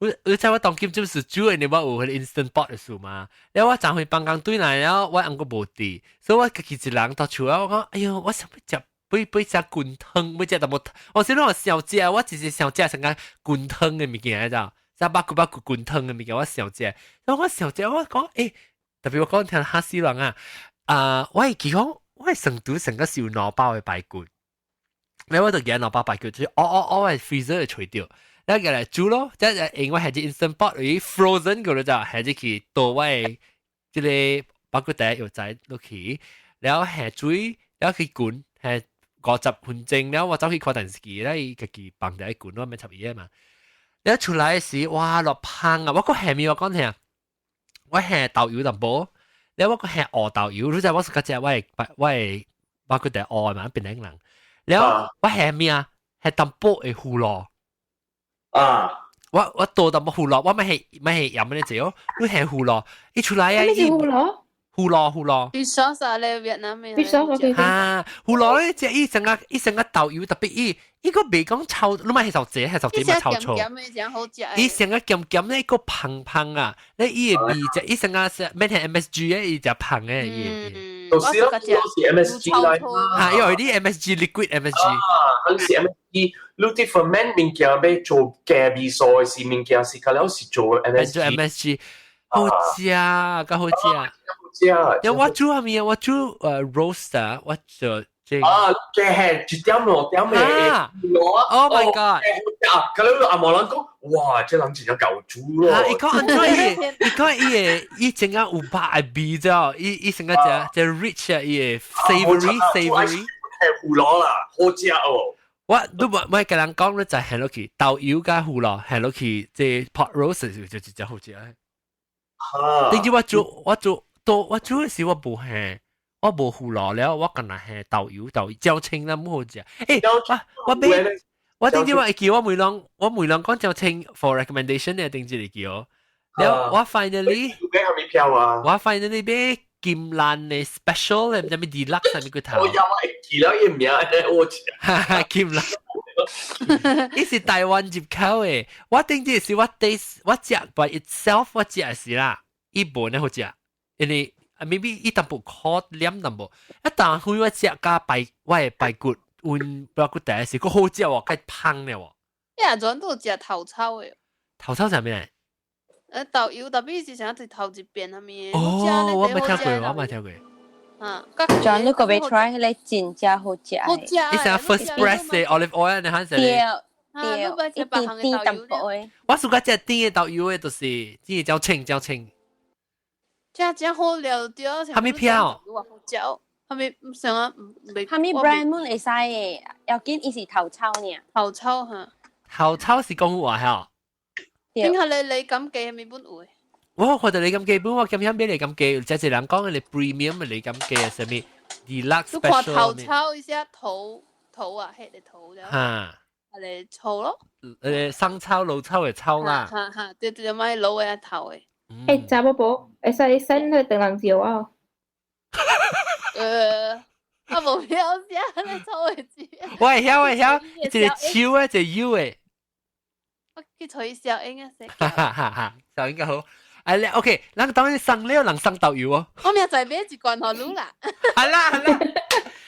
我我知我當今就是煮的，你我有彼個 instant pot 的事嘛。了我昨昏放工轉來了，我翁閣無佇，所以我家己一人到厝啊，我講，哎喲，我想欲食，欲食滾湯，欲食淡薄，我是攏想食，我只是想食成個滾湯的物件，知道？食肉骨肉骨滾湯的物件，我想食。我想食，我講，欸，特別我講聽嚇死人啊！啊，我會記講，我的床頭成個是有兩包的排骨，了我就舉兩包排骨，就是哦哦哦，我 freezer 會揣著。了過來煮咯，即係用我係隻 instant pot 伊 frozen 過了就係只去倒我的這個排骨第藥材落去，了下水，了去滾，下50分鐘，了我走去看電視機，了伊家己放佇滾，我免插伊嘛。了出來時，哇，落香啊！我閣下面我講聽，我下豆油淡薄，了我閣下烏豆油，你知我是較食我的排骨第烏的嘛，檳榔人。了我下面啊，係淡薄的腐乳。啊！我倒淡薄腐乳，我咪係咪係飲呢隻哦，你下腐乳，一出來啊！咩是腐乳？腐乳腐乳。 Fish sauce 啊，咧越南嘅。 Fish sauce OK。啊，腐乳咧，隻伊成個伊成個豆油特別伊，伊個袂講臭，你咪係受這係受這嘛臭臭。鹹鹹的，真好食。伊成個鹹鹹咧，個胖胖啊，咧伊的味隻，伊成個是咩係 MSG 嘅，伊隻胖嘅伊。都是咯，都是 MSG 來。嚇，因為啲 MSG liquid MSG。啊，佢是 MSG，你啲 ferment 物件欲做加味素的是物件是較了是做 MSG。做 MSG，好食，較好食。好食。因為我煮啥物啊？我煮roast 啊，我做這個。啊，這係一點兩點的。 Oh my god！啊，佢哋阿毛人講，哇，這人真正夠煮咯。伊講按怎伊，伊講伊會伊真正有肉的味啫，伊伊成個只只 rich 啊，伊會 savory savory。係腐乳啦，好食哦。我都無我共人講，你就下落去豆油加腐乳下落去，這 pot roast 就真正好食。哈！頂次我煮我煮都我煮的時我無下，我無腐乳了，我干焦下豆油豆椒青啦，冇好食。欸，我我買我頂次我會記我問人我問人講椒青 for recommendation 咧，頂次會記哦。了我 finally 買啥物票啊？我 finally 買金蘭的 special 咧，毋知咩 deluxe 啥物骨頭。我有我會記了伊名，我金蘭，伊是台灣入口的。我頂次是我 taste 我食 by itself 我食的時啦，伊無呢好食，因為 maybe 伊淡薄苦黏淡薄，一但開我食加排我的排骨溫排骨第一時，閣好食喎，較芳了喎。你也專都食頭草的。頭草啥物來？豆油特別是啥佇頭一邊啥物的。哦，我沒聽過，我沒聽過。啊， John，你閣欲 try 彼個真正好食。好食。伊是 first press 的 olive oil，你看是。對對，一甜甜淡薄的。我暑假食甜的豆油的，就是甜的椒青椒青。這真好料對。啥物票？好食，啥物啥啊？啥物 brand 阮會使的，要緊伊是頭草爾。頭草哈。頭草是講話嚇。頂下你李錦記係咪本有的？我看到李錦記本，我今日買李錦記，這一人講的 premium 的李錦記係啥物 deluxe 你看 special。頭草一下頭頭啊，彼個頭了。哈。彼個草咯。生抽老抽的抽啦。哈哈，對對，買老的頭的。欸，查某婆，會使 send 去唐人招啊？啊無曉寫，你草的字。我會曉，我會曉，一個手的，一個油的。我去揣小英啊，哈哈哈哈，小英較好。哎咧，OK，咱當然送了，人送豆油哦。我明仔載買一罐予你啦。係啦係啦，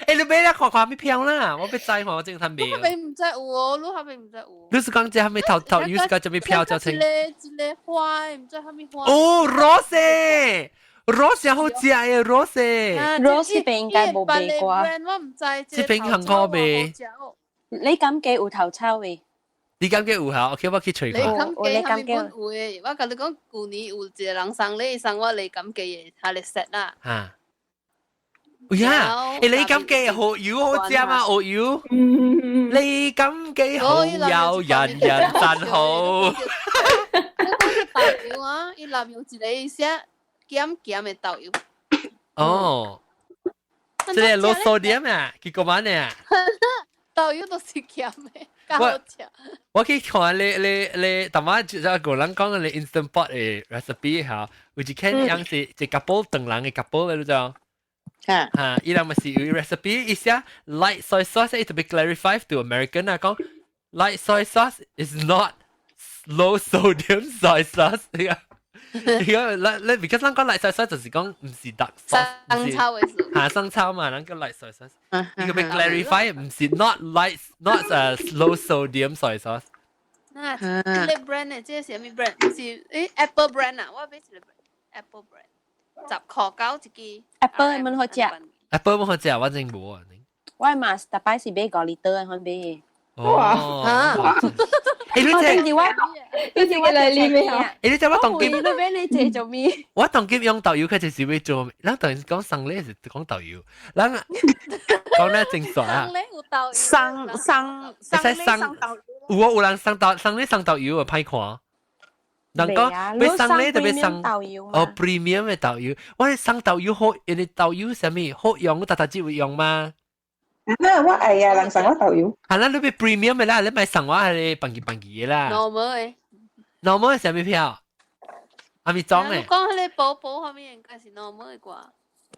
欸，你買啦，看看啥物票啦，我欲知看我正趁買。我邊毋知有哦，你彼邊毋知有。你是講這啥物頭頭油是講啥物票叫清？一個一個花，毋知啥物花。哦，rose，rose 好食的 rose。 rose 邊應該無賣過。我毋知。這邊韓國賣。你感覺有頭草的？你感覺有效？OK，我去揣看。李錦記啥物本有的？我共你講，舊年有一個人送禮，送我李錦記的，彼個 set 啦。哈。有呀，欸，李錦記蠔油好食嗎？蠔油。李錦記蠔油，人人讚好。豆油啊，伊內面有一個寫鹹鹹的豆油。哦。這個 low sodium 啊，結果嘛呢？豆油都是鹹的。我我去看你你你，頭晚就個人講你 instant pot 的 recipe 嚇，有一間樣是一 couple 唐人的 couple 你知道？嚇嚇，伊人咪是有 recipe，伊寫 light soy sauce，伊特別 clarify to American 啊，講 light soy sauce is not low sodium soy sauce 呢個。呢個你 because 咱講 light soy sauce 就是講毋是 dark sauce，生抽的事。嚇生抽嘛，咱叫 light soy sauce。呢個被 clarify 毋是 not light not low sodium soy sauce。那這個 brand 呢？這個是啥物 brand？是Apple brand 啊，我買一個 Apple brand，10箍9一支。 Apple 蠻好食。 Apple 蠻好食，我真無啊。我嘛逐擺是買5 liter 的，款買。哦。你這我你這個來你咩啊？你這我當今你買你這做咩？我當今用豆油，佢就是要做，咱當講送禮是講豆油，咱講咧正常啊。送送送送有啊，有人送豆送禮送豆油啊，歹看。人講欲送禮特別送哦 premium 的豆油，我哋送豆油好，因為豆油啥物好用，我逐逐只會用嗎？啊，我愛啊，人送我豆油。係啦，你欲 premium 的啦，你咪送我係笨機笨機的啦。 normal 的。 normal 係啥物票？係咪裝的？講彼个寶寶方面應該是 normal 的啩。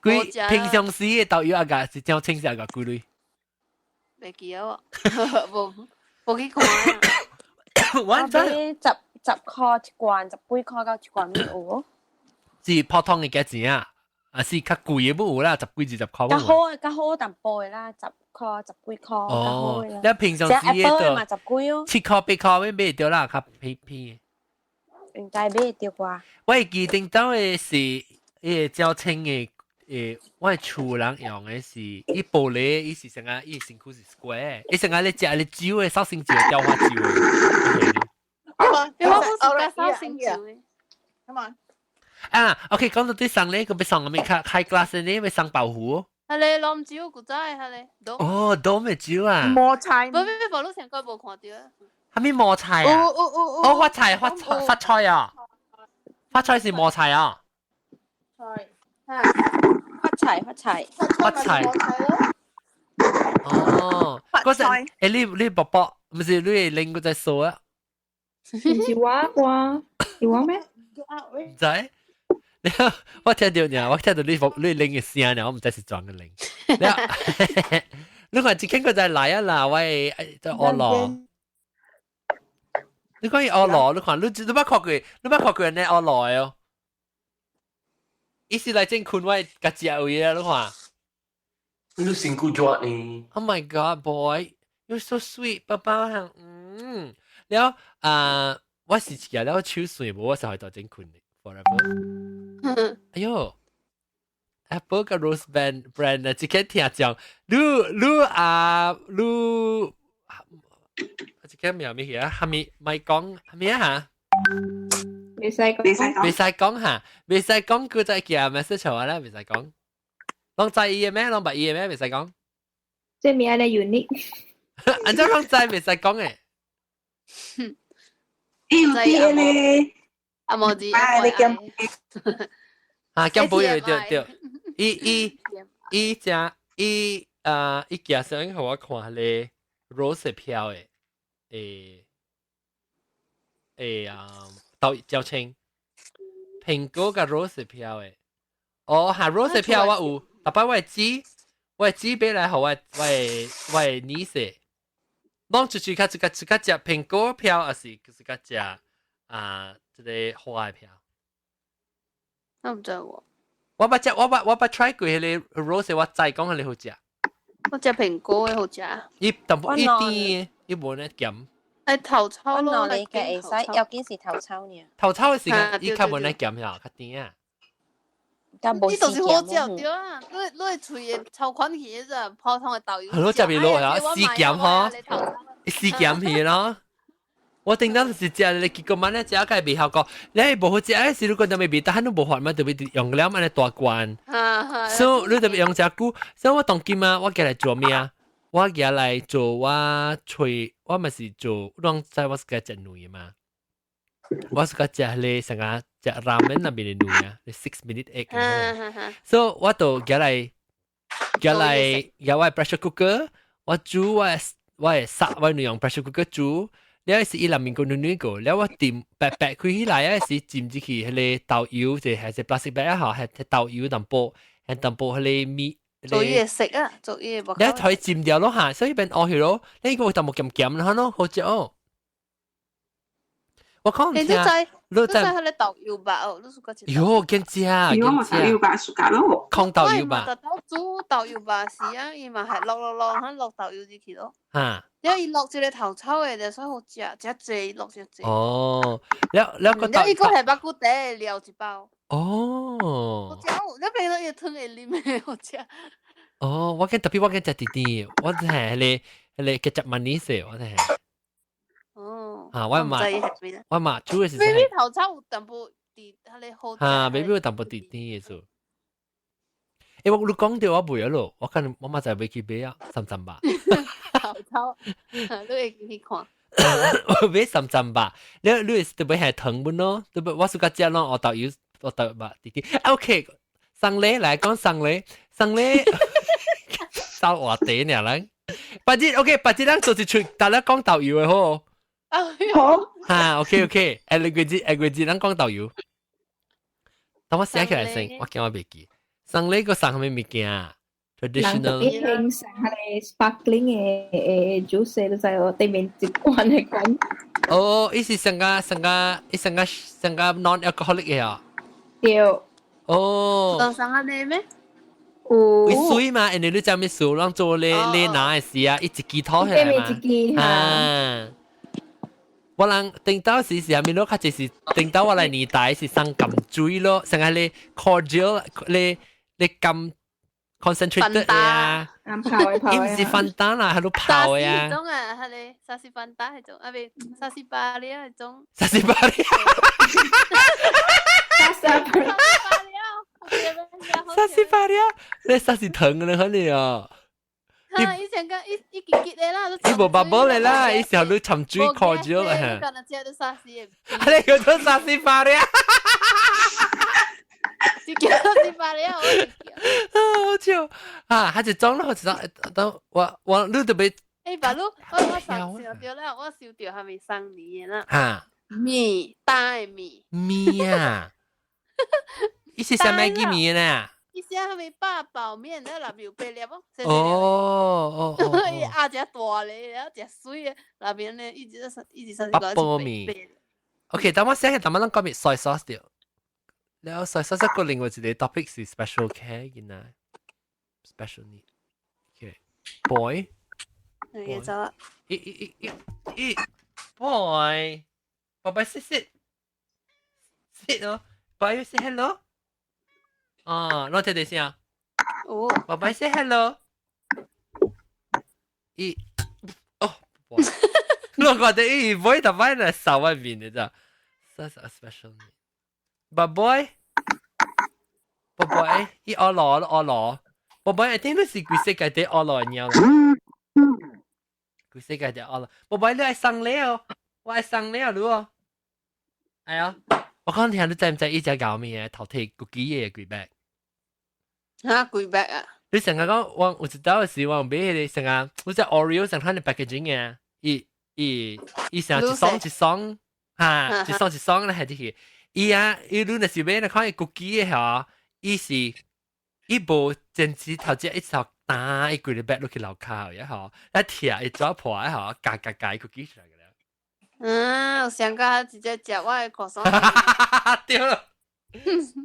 幾平常時的豆油啊個是真清晰個幾鐳？袂記得喎，無無去看啊。我買十十箍一罐，十幾箍到一罐有無？是普通的價錢啊，啊是較貴的無有啦，十幾二十箍。較好較好淡薄的啦，10箍十幾箍較好的啦。你平常時的嘛十幾哦。 7箍8箍買買著啦，較便便。應該買著啩。我會記頂到的是，伊個較清的，我的厝人用的是，伊玻璃，伊是啥個？伊身軀是 square，伊成個咧食咧酒的，紹興酒雕花酒的。你我不是講紹興酒的。 Come on。啊，OK，講到對送咧，佢欲送啥物較 high class 呢？欲送包袱。係咧，龍酒古早的，係咧。哦，都咩酒啊？磨菜。無無無，你上個無看著。啥物磨菜啊？哦，發菜發菜發菜啊！發菜是磨菜啊！菜。發財發財。發財。哦，嗰陣，你伯伯，毋是你會拎個在數啊？唔是我啩？是我咩？毋知。你我聽到呢，我聽到你你拎嘅聲呢，我毋知是怎個拎。你看這間個在來啊啦，我在學羅。你講伊學羅，你看你你捌看過，你捌看過人學羅的哦？伊是來正困我家食位啊，你看。你辛苦咗呢？Oh my God, boy, you're so sweet，爸爸嗯，了啊，我是一個了手水無，我是會大正困的，forever。哎喲，Apple 佮 Rose Brand brand 啊，這個聽講，你你啊你，這個名咩啊？哈咪咪講哈咪啊？袂使講，袂使講哈，袂使講，佢再寄 message 我啦，袂使講。攏知伊的咩？攏捌伊的咩？袂使講。這名咧 unique。按怎攏知袂使講的？伊有啲咧，阿毛子，啊，你兼啊，兼保對對對，伊伊伊只伊啊，伊寄相予我看咧，rose 票的，誒誒啊，豆椒青，蘋果佮 rose 票的，哦，哈 rose 票我有，逐擺我會煮買來予我的 niece，攏出去較一個一個食蘋果票，還是就是較食啊這个花的票？我毋知喎。我捌 try 過彼个 rose，我知講彼个好食。我食蘋果的好食。伊淡薄伊甜，伊無呢鹹。係頭抽咯，你嘅會使，要緊是頭抽呢。頭抽的時間，伊較無呢鹹呀，較甜啊。你就是好食對啊！你你的喙會抽款去的咋，普通的豆油。係咯，食袂落啊，死鹹吼，死鹹去咯。我頂當是食咧，結果嘛咧食個袂效果。你無好食的時，如果就未味，但係你無法嘛，特別用了嘛咧大罐。所以你特別用誠久。所以我當今啊，我過來做咩啊？我過來做我喙，我嘛是做，攏知我是個食卵嘛。我是個食咧成個食拉麵那邊的卵啊，6 minute egg。所以我就過來過來，有我 pressure cooker，我煮我會殺我用 pressure cooker 煮。了是伊內面個軟軟個，了我掂白白開起來啊，是浸入去彼個豆油，就還是 plastic bag 啊，係豆油淡薄，係淡薄彼个米。做伊會食啊，做伊會。你可以浸掉咯嚇，所以變烏去咯。你個淡薄鹹鹹啦，咯，好食哦。我講你聽，知你你知彼个豆油肉哦，你 suka 食？喲，見食，喲，豆油肉 suka 咯。炕豆油肉。特登煮豆油肉時啊，伊嘛係落落落，響落豆油入去咯。嚇！因為伊落一個頭草的，所以好食，食濟落食濟。哦，了了個了伊閣係肉骨茶料一包。哦。好食，你平時伊湯會啉的好食。哦，我見特別我見食甜甜，我係彼個彼個結汁 manis 我係。哦。啊，我嘛我嘛煮的時。 Maybe 頭草有淡薄甜，彼個好。嚇，maybe 有淡薄甜甜的做。欸，我你講到我袂啊咯，我可能我嘛就袂去買啊，三針吧。頭草，你會去看。我買三針吧，你是特別係糖本咯，特別我 suka 食咯，我豆油我豆肉甜甜。OK，送禮來講送禮，送禮，收話題爾人。別日 OK，別日咱做一出，大家講豆油的好。好。哈，OK OK，下個月下個月咱講豆油。等我寫起來先，我驚我袂記。送禮閣送啥物物件？traditional 人特別興送彼个 sparkling 的 juice，你知無？對面一罐的罐。哦，伊是上個上個伊上個上個 non-alcoholic 的啊？對。哦。當送按呢咩？有。會水嘛？因為你知咩數，攏做咧咧拿的時啊，伊一支拖起來嘛。一支啊。我人頂到時是啥物咯？較濟是頂到我來年代是送甘水咯，送彼个 cordial 咧咧甘 concentrated 啊。伊毋是 Fanta 啦，係都泡的啊。沙士種啊，彼个沙士 Fanta 彼種，啊袂沙士巴利啊彼種。沙士巴利。沙士巴利。沙士巴利啊！你沙士糖咧，可能啊。以前講一一結結的啦，伊無 bubble 的啦，伊時候你沉水 cordial 啦。你敢若食到沙士的。你叫做沙士巴利啊！是叫沙士巴利啊！好笑啊！他一種咯，一種，等我我你特別。欸，爸，你我我想到了，我收到還未送你的啦。哈。麵，焦的麵。麵啊！伊是啥物個麵呢？伊寫啥物八寶麵，了內面有八粒哦。哦哦。伊壓只大咧，了食水的，內面咧一直一直三八寶麵。OK，等我寫下，等我攏講面 soy sauce 掉。了 soy sauce 個另外一個 topic 是 special care 囡仔，special need。OK，boy。你走啊！咦咦咦咦咦，boy，寶寶 sit sit sit 哦，boy say hello。哦，攞聽聽先啊。哦。寶寶 say hello。咦，哦，我覺得伊 boy 特別嚟掃外面的咋，Such a special need。But boy，寶寶，伊學羅學羅，寶寶一定都是規世界第學羅鳥啦。規世界第學羅，寶寶你愛送禮哦，我愛送禮哦，你哦。哎呀，我講聽你知唔知伊隻搞咩？頭提 cookie 嘅幾百。嚇幾百啊？你成日講我有一道時我買彼個成日，我隻 Oreo 成款的 packaging 嘅，伊伊伊成一雙一雙，嚇一雙一雙咧係這個。伊啊，伊你若是買那看伊 cookie 的吼，伊是伊無堅持頭隻一頭打伊規个 bag 落去樓跤也吼，一拆伊抓破的吼，夾夾夾 cookie 出來個了。嗯，上個直接食我的口爽。對咯。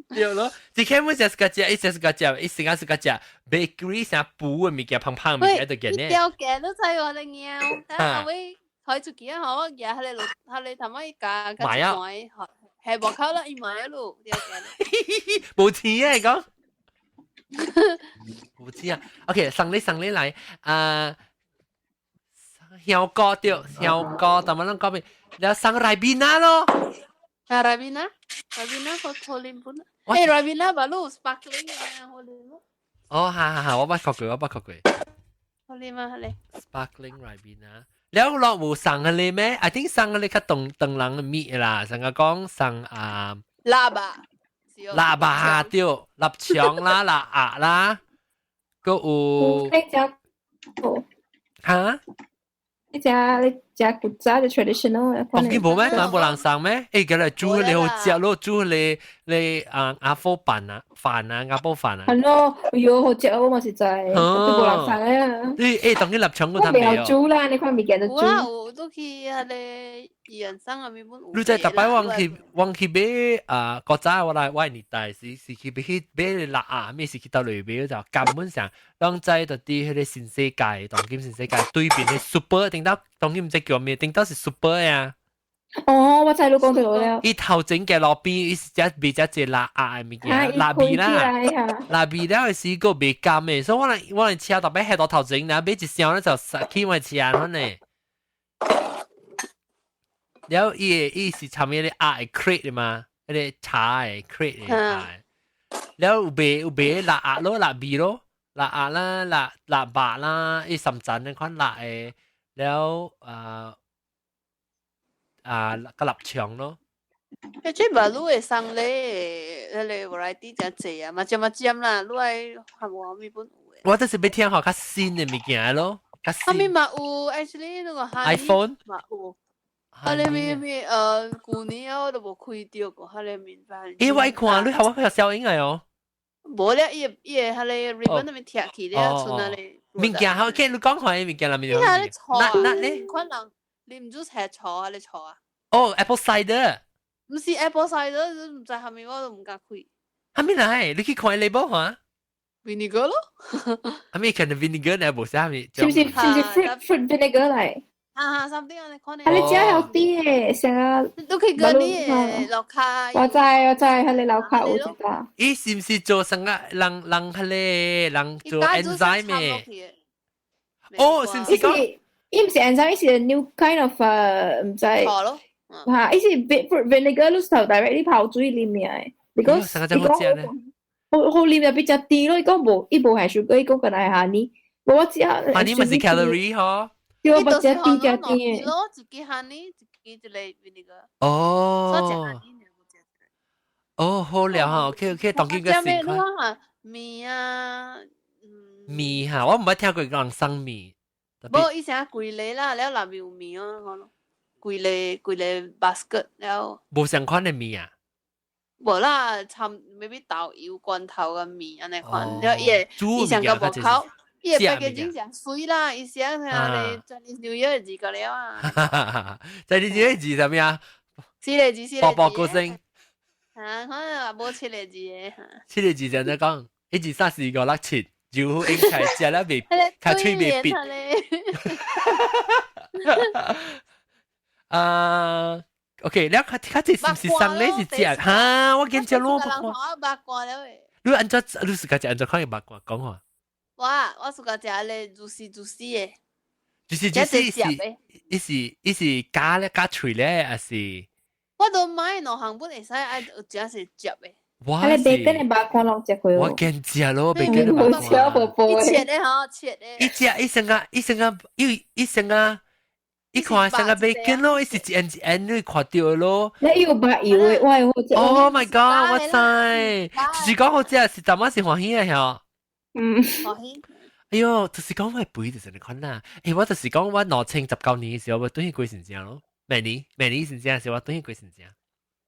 對咯，一開始食自家食，伊食自家食，伊成日自家食 bakery 啥補的物件，胖胖物件就見呢。掉價都知我咧貓，啊尾開出去啊，吼，我舉彼个路，彼个頭仔加買啊，係無口啦，伊買咯，掉價。無錢啊，講。無錢啊，OK，送禮送禮來，啊，香膏對，香膏，但係攏講咩？了送 Ribena 咯。啊，Ribena，Ribena 好好啉本。欸，Ribena 吧，sparkling 啊，好啉。哦，哈哈哈，我捌看過，我捌看過。好啉啊，好咧。 Sparkling Ribena，了落有送彼个咩？I think 送彼个較當當人的物啦，上個講送啊。臘肉。臘肉對，臘腸啦，臘鴨啦，閣有。你食哦？哈？你食你食古早的 traditional 的。當今無咩？當無人送咩？欸，佢來煮你好食咯，煮你你啊阿火飯啊，飯啊，鴨煲飯啊。係咯，哎喲，好食我嘛實在，都無人送啊。你當佢臘腸我未有煮啦，你看物件都煮。有啦，有都去彼个圓山阿面本有。你在逐擺往去買啊，古早我來我年代是去買去買臘鴨，咩是去到裏買就根本上，攏在就佇彼个新世界，當今新世界對面的 super 頂到當今毋知叫咩，頂到是 super 呀。哦，我知你講到了。伊頭前嘅路邊，伊是只賣只隻臘鴨的物件，臘味啦，臘味了是個袂甘的，所以我來車特別喺到頭前，然後買一箱咧就去我車款呢。了伊的伊是參彼个鴨的 create 的嘛，彼個茶的 create 的。了有賣臘鴨咯，臘味咯，臘鴨啦，臘臘肉啦，伊三層那款臘的，了啊。啊，個臘腸咯。欸，這馬路會送咧，彼个 variety 誠濟啊，嘛尖嘛尖啦，你愛含無咪本有的。我就是欲聽予較新的物件咯，較新。啥物嘛有，actually 那個 iPhone 嘛有。彼个咩咩舊年我都無開著過，彼个面板。欸，我看你好我有效應來哦。無咧，伊個伊個彼个 ribbon 那邊貼起咧，賰那咧。物件好，見你講看物件啦，物件。你喺咧錯啊？那咧？可能你唔做係錯啊？你錯啊？哦，apple cider。毋是 apple cider，毋知蝦米我都毋敢開。蝦米來？你去看 label 哈？vinegar 咯。蝦米可能 vinegar 呢？無啥物。是唔是 fruit vinegar 來？啊哈，something 按呢款啊，你食好啲嘅，成個。都可以跟你樓卡。我知我知，喺你樓卡有一個。伊是毋是做啥個人人彼个人做 enzyme 嘅？哦，是毋是講？伊毋是 enzyme，伊是 new kind of 毋知。錯咯。嚇！伊是 fruit vinegar，你頭 directly 泡水裡面嘅，because 伊講好好啉就比較甜咯。伊講無，伊無係 sugar，伊講敢若係 honey。無我知啊。 honey 咪是 calorie 嗬。對，我食甜食甜嘅。咯，一支 honey，一支一個 vinegar。哦。哦，好了哈，OK OK，當今個新款。麵啊，麵哈，我毋捌聽過人送麵。無，伊成規个啦，了內面有麵哦，規个規个 basket 了。無相款的麵啊？無啦，摻 maybe 豆油罐頭嘅麵按呢款，了伊會伊上個無口，伊個 packaging 誠媠啦，伊寫啥咧？Chinese New Year 字個了啊。 Chinese New Year 字啥物啊？四個字，四個字。步步高升。啊，可能無七個字的。七個字就怎講？一二三四五六七，就應該食了袂，較喙袂閉。啊，OK，了較較這是毋是送禮是食？哈，我見食滷肉肉乾了的。你按怎？你自家食按怎款的肉乾？講話。我自家食咧，juicy juicy 的。就是就是是，伊是加咧加喙咧，還是？我都買兩項本會使愛有食是夾的。我啊，你白跟的肉乾攏食過我見食咯，白跟的肉乾。伊切的吼，切的。伊食伊成個伊成個伊伊成個，伊看成個 bacon 咯，伊是一按一按你看著咯。你有肉油的，我會好食。 Oh my god！我知，就是講好食，是淡仔是歡喜的吼。嗯。歡喜。哎喲，就是講我肥就是你看啦。欸，我就是講我2019年的時候，我轉去過成正咯。明年明年成正時，我轉去過成正。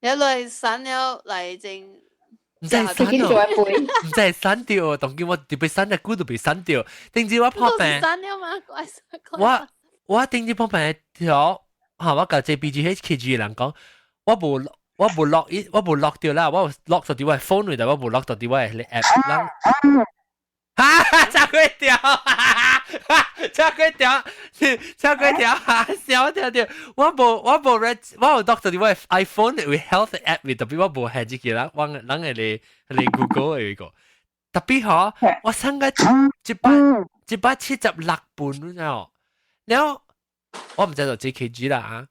你來散了來整。毋知散咯，毋知散掉，當今我特別散，久都袂散掉。頂次我破病。散了嗎？我頂次破病條，嚇我共 JPG KG 人講，我無 log 伊，我無 log 掉啦，我 log 到佇我 phone 裏，但我無 log 到佇我的 app 人。哈！炸粿條，炸粿條，炸粿條，笑條條。我無我有 log 到佇我 iPhone 有 health app 裏，特別我無係這個啦，我人會嚟嚟 Google 的一個。特別嗬，我上個176磅，你知無？然後我毋知道 JKG 啦啊，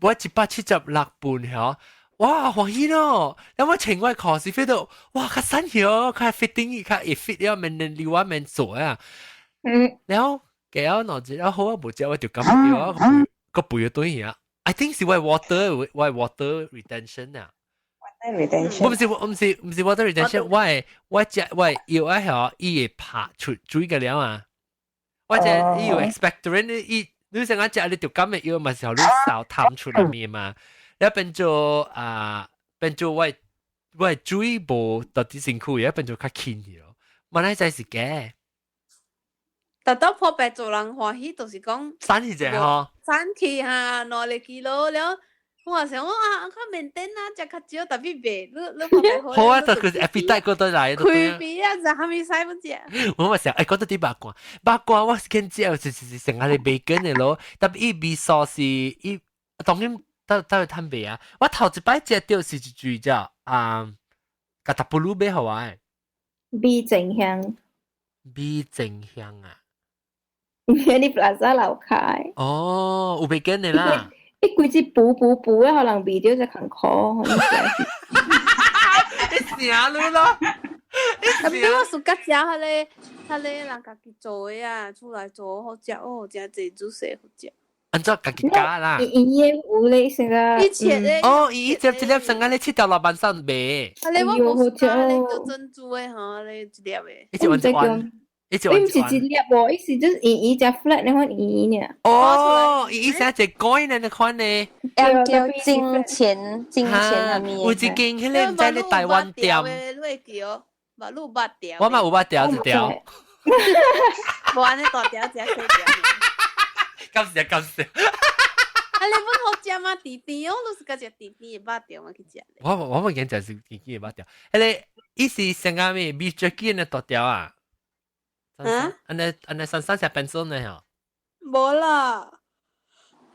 我176磅嗬。哇，歡喜咯！然後我穿我褲是 feel 到，哇，較瘦咗，較 fitting，較會 fit 了，免留我免做啊。然後過後兩日了好啊，無食我就感覺到個肥咗對啊。I think 是我 water，我 water retention 啊。 Water retention。我毋是 water retention，我食我藥啊嗬，伊會拍出水個了啊。我食伊有 expectorant，伊你成日食你就感覺藥嘛是予你潲痰出來面嘛。了變做啊，變做我我的水無到底身軀，也變做較輕去咯。原來這是假。特到破病做人歡喜，就是講散去者吼，散去哈，2個 kilo 了。我想我啊，較面頂啊，食較少，特別袂，你你破病好啊，就佢 appetite 過得來。開鼻啊，就蝦米使不食？我嘛想，欸，講到啲肉乾，肉乾我是見食就是成下啲 bacon 的咯，特別伊味素是伊當然到到去趁賣啊。我頭一擺食到是一句叫啊，甲達布魯買予我的。味正香。味正香啊！你 Plaza 樓開。哦，有 bacon 的啦。伊規隻補補補的，可能味道就艱苦。你成你咯！特別我暑假食彼個人家己做的啊，厝內做好食哦，誠濟煮勢好食。按怎家己加啦？伊伊有咧成個。伊切的。哦，伊一粒一粒成個咧切條老板上賣。啊，你我無食咧做珍珠的吼，咧一粒的。一隻一碗。伊毋是一粒喎，伊是就是圓圓只 flat 那款圓圓爾。哦，伊伊成一個呢那款呢。要叫金錢金錢係咪？有一間彼个毋知咧台灣店。你會叫？嘛，你有肉條？我嘛有肉條一條。無按呢大條食細條。感謝感謝。啊，你本好食嗎？甜甜哦，你是佮食甜甜的肉條嘛去食。我冇見食是甜甜的肉條，彼个伊是成個咩 beef jerky 的大條啊？啊？按呢按呢三三食變做呢吼？無啦。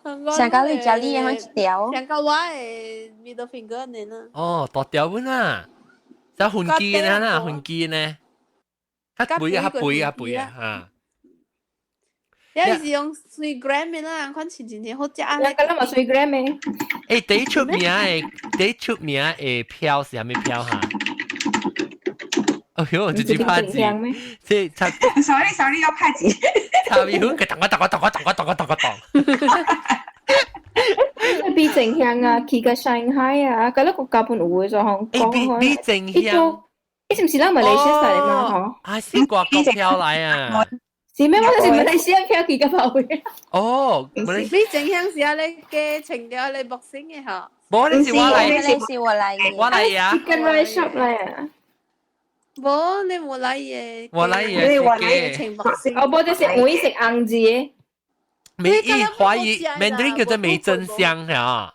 上個你食你的一條。上個我的 middle finger 呢呢。哦，大條本啊，只雲機呢啦，雲機呢，較肥啊，較肥啊，肥啊，嚇。也是用水 gram 的啦，款真真正好食啊！兩個咱嘛水 gram 的。欸，第一出名的，第一出名的票是啥物票哈？哎喲，直接拍字，這擦。 Sorry sorry，要拍字。擦米粉，佢咚個咚個咚個咚個咚個咚個咚。味正香啊，去個上海啊，嗰個國家本有的做香港。味正香。伊是毋是咱馬來西亞來嘛？吼。啊，是外國票來啊。是咩？我是馬來西亞票去個跑位。哦，味正香是啊，你加情調你木星的吼。無，你是我來，你是我來，我來呀。 Chicken rice shop 來啊。無，你無來的。我來的，你我來的。哦，無就是會食紅字的。美伊懷疑 Mandarin 叫做味噌香嚇。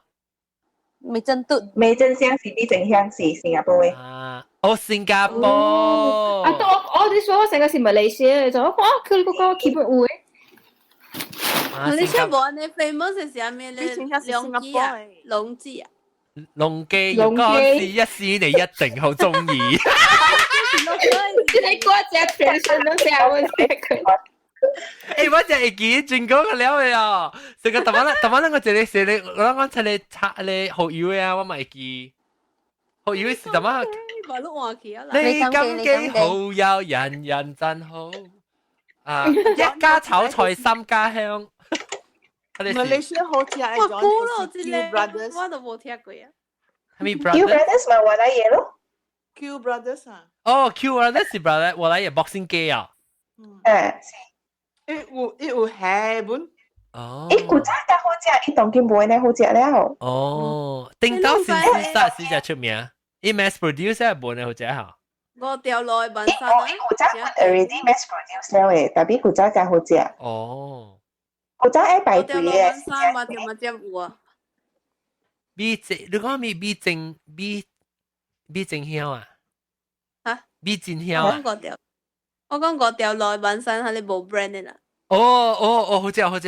味噌嘟，味噌香是味噌香是新加坡的。啊，哦，新加坡。啊，對，我你說我成個是馬來西亞的，就我講啊，佢嗰個基本有的。馬來西亞無按呢 famous 是啥物咧？龍記啊，龍記啊。龍記，如果試一試，你一定好鍾意。這個歌只 traditional 寫我寫佢。欸，我真會記真講個了的哦。這個台灣台灣那個一個寫咧，我講出來查咧好友的啊，我嘛會記。好友是台灣。你感激好友，人人讚好。啊，一家炒菜三家香。馬來西亞好食的我估咯，這個我都無聽過啊。啥物 Q Brothers 嘛，我來嘢咯。 Q Brothers 啊。哦，Q Brothers 是 brother，我來嘢 boxing 機啊。誒。伊有伊有蝦本。哦。伊古早較好食，伊當今無呢好食了。哦，頂到是是啥是只出名？伊 mass produce 係無呢好食哈。五條路的晚餐啊。伊古早 already mass produce 了的，特別古早較好食。哦。古早愛排隊的。五條路晚餐嘛，就嘛只有啊。味正，你講咩味正味味正香啊？嚇？味真香啊！我講五條，我講五條路的晚餐，係你無 brand 的啦。哦哦哦，好食好食。